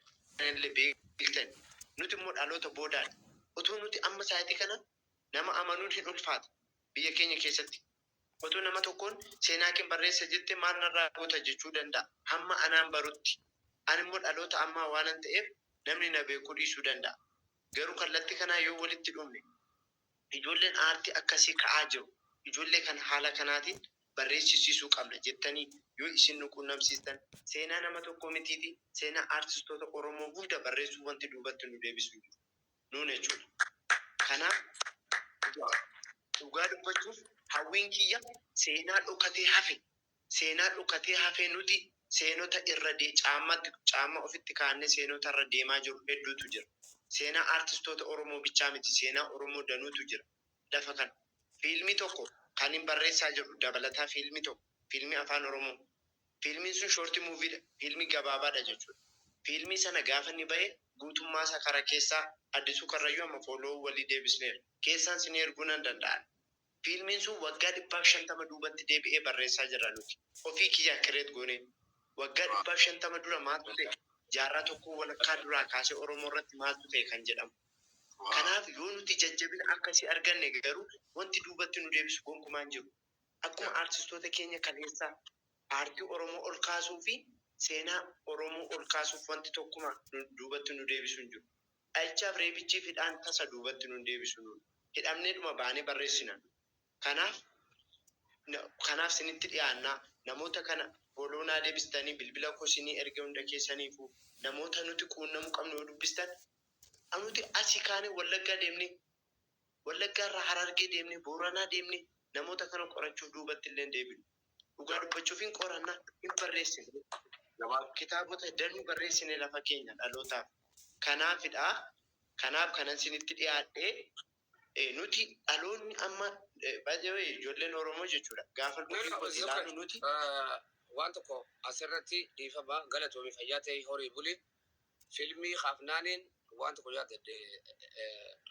illee beektan. Nuti immoo dhaloota boodaadha. Otoo nuti amma sa'aatii kana nama amanuun hin ulfaata biyya keenya keessatti. Otoo nama tokkoon seenaa kee barreessa jette maal narraa goota jechuu danda'a. Hamma anaan barutti. Ani immoo dhaloota ammaa waanan ta'eef namni na beekuu dhiisuu danda'a. Garuu kallattii kanaa yoo walitti dhufne ijoolleen aartii akkasii ka'aa jiru. Ijoollee kan haala kanaatiin Barreessisiisuu qabna jettanii yoo isin nu quunnamsiistan, seenaa nama tokko mitiiti, seenaa aartistoota Oromoo hunda barreessuu wanti duubatti nu deebisu hin jiru. Nuun jechuudha. Kanaaf dhugaa dubbachuuf hawwiin kiyya seenaa dhokatee hafe, seenaa dhokatee hafe, nuti seenota irra caammatti caamma ofitti kaa'annee seenota irra deemaa jiru hedduutu jira. Seenaa aartistoota Oromoo bichaa miti, seenaa Oromoo danuutu jira. Lafa kana. Fiilmii tokko kan hin barreessaa jiru dabalataa, fiilmii tokko, fiilmii Afaan Oromoo. Fiilmiin sun short moviedha. Fiilmii gabaabaadha jechuudha. Fiilmii sana gaafa inni bahe guutummaa isaa karaa keessaa Addisuu Karrayyuu amma follow walii deebisneera. Keessaan sin erguu nan danda'an. Fiilmiin sun waggaa 150 duubatti deebi'ee barreessaa jirra nuti. Ofii kiyyaa create goonee. Waggaa 150 dura maaltu ta'e? Jaarraa tokko walakkaa duraa kaasee Oromoo irratti maaltu ta'e kan jedhamu. Kanaaf yoo nuti jajjabina akkasii arganne garuu wanti duubatti nu deebisu gonkumaa hin jiru. Akkuma aartistoota keenya kaleessaa aartii Oromoo ol kaasuu fi seenaa Oromoo ol kaasuuf wanti tokkuma duubatti nu deebisu hin jiru. Dhahichaaf reebichii fi hidhaan tasa duubatti nu hin deebisu nuun. Hidhamneedhuma baanee barreessina. Kanaaf sinitti dhiyaannaa, namoota kana follow naa deebistanii, bilbila koo sinii erge hunda keessaniifuu, namoota nuti quunnamuu qabnu yoo dubbistan, nuti asii kaanee Wallaggaa deemnee, Wallaggaa irraa Harargee deemnee, Booranaa deemnee namoota kana qorachuuf duubatti illee hin deebinu. Dhugaa dubbachuuf hin qorannaa, hin barreessine. Kitaabota danuu barreessine lafa keenya dhalootaaf. Kanaafidha. Kanaaf kanan sinitti dhiyaadhee nuti dhaloonni amma baay'ee ijoolleen Oromoo jechuudha. Gaafa No, ofii no, kooti it's okay. ilaalu nuti Waan tokko asirratti, dhiifama, galatoomii, fayyaa ta'e, horii buli. Fiilmii kaafnaaniin waan tokko yaadadhe,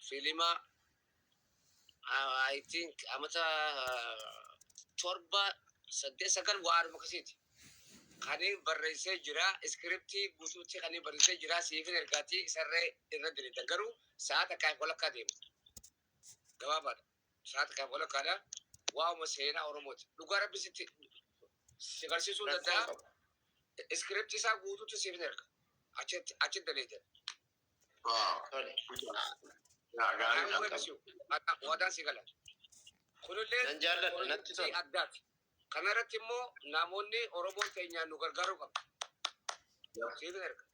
fiilima I think amata 7, 8, 9 waanuma akkasiiti. Kaniin barreessee jira, iskiriptii guutuutti kaniin barreessee jira, siifin ergaatii isarree irra diriirtan, garuu sa'a takkaaf walakkaa deema. Gabaabaadha. Sa'a takkaaf walakkaadha. Waa'uma seenaa Oromooti. Dhugaa Rabbi sitti si barsiisuu Rakkoon danda'a. qabu. Iskiriptii isaa guutuutti siifin erga. Achitti daleete. Tole. Gaariidha. Rakkoon qabu. Waadaan si gala. Kunillee Nan jaalladha, natti pirojektii tola. addaati. Kanarratti immoo namoonni Oromoon keenyaan nu gargaaruu qabu. Siifin erga.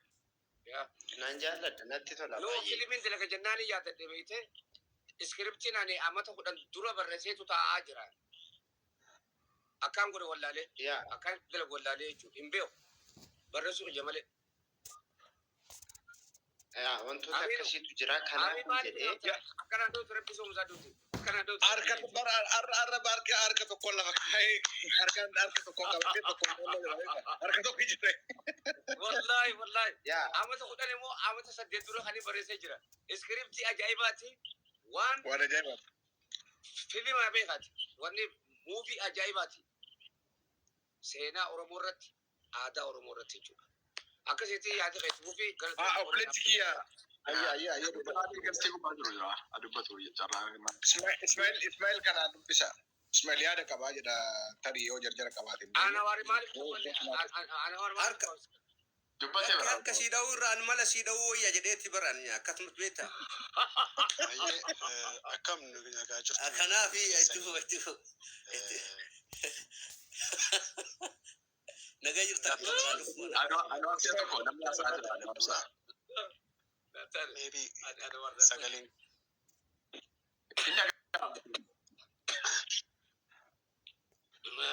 Yaa. Nan jaalladha, natti tola Yoo baay'ee. filimiin dalaga jennaani yaadadhe beekte, iskiriptiin ani amata 10 dura barreesseetu taa'aa jira. Akkaan godhe wallaalee. Yaa. Akkaan dalagu wallaalee jechuudha. Hin beeku. Barreessuu ija malee. Yaa, wantoota Amiin. akkasiitu jira. Kanaaf Amiin maaliif jedhee akkanaan dootu rabbi soomsaa duuti. Akkanaan dootu. Harka bara arra arra harka tokkoon lafa kaa'ee, harka tokkoon qabatee tokkoon boolla, harka tokko jira. Wallaahi, wallaahi. Yaa. Amata 10 immoo amata 8 dura kan barreessee jira. Iskiriptii ajaa'ibaati. Waan Waan ajaa'ibaati. filima beekaati. Wanni movie ajaa'ibaati. Seenaa Oromoo irratti, aadaa Oromoo irratti jechuudha. Akkasitti yaada keetti fufii. Haa, obboleetti kiyya. Ayya, ayya, ayya. Galtee gubbaa jiru jira. Dubbatu carraa. Ismail, Ismail kana dubbisa. Ismail yaada qabaa jedha, tarii yoo jarjara qabaate. Ana waari maaliif ana waari maaliif Dubbate Harka bara. harka sii dha'uu irraa an mala sii dha'uu wayya jedheetti baran akkasumas beekta. Baay'ee akkam nu nagaa jirtu? Kanaaf itti fufa, itti fufa. Nagaa jirta, akka kanaa dhufu. Anoo si'a tokko namni haasa'aa jira. Anoo haasa'aa. Maybe sagaleen Inni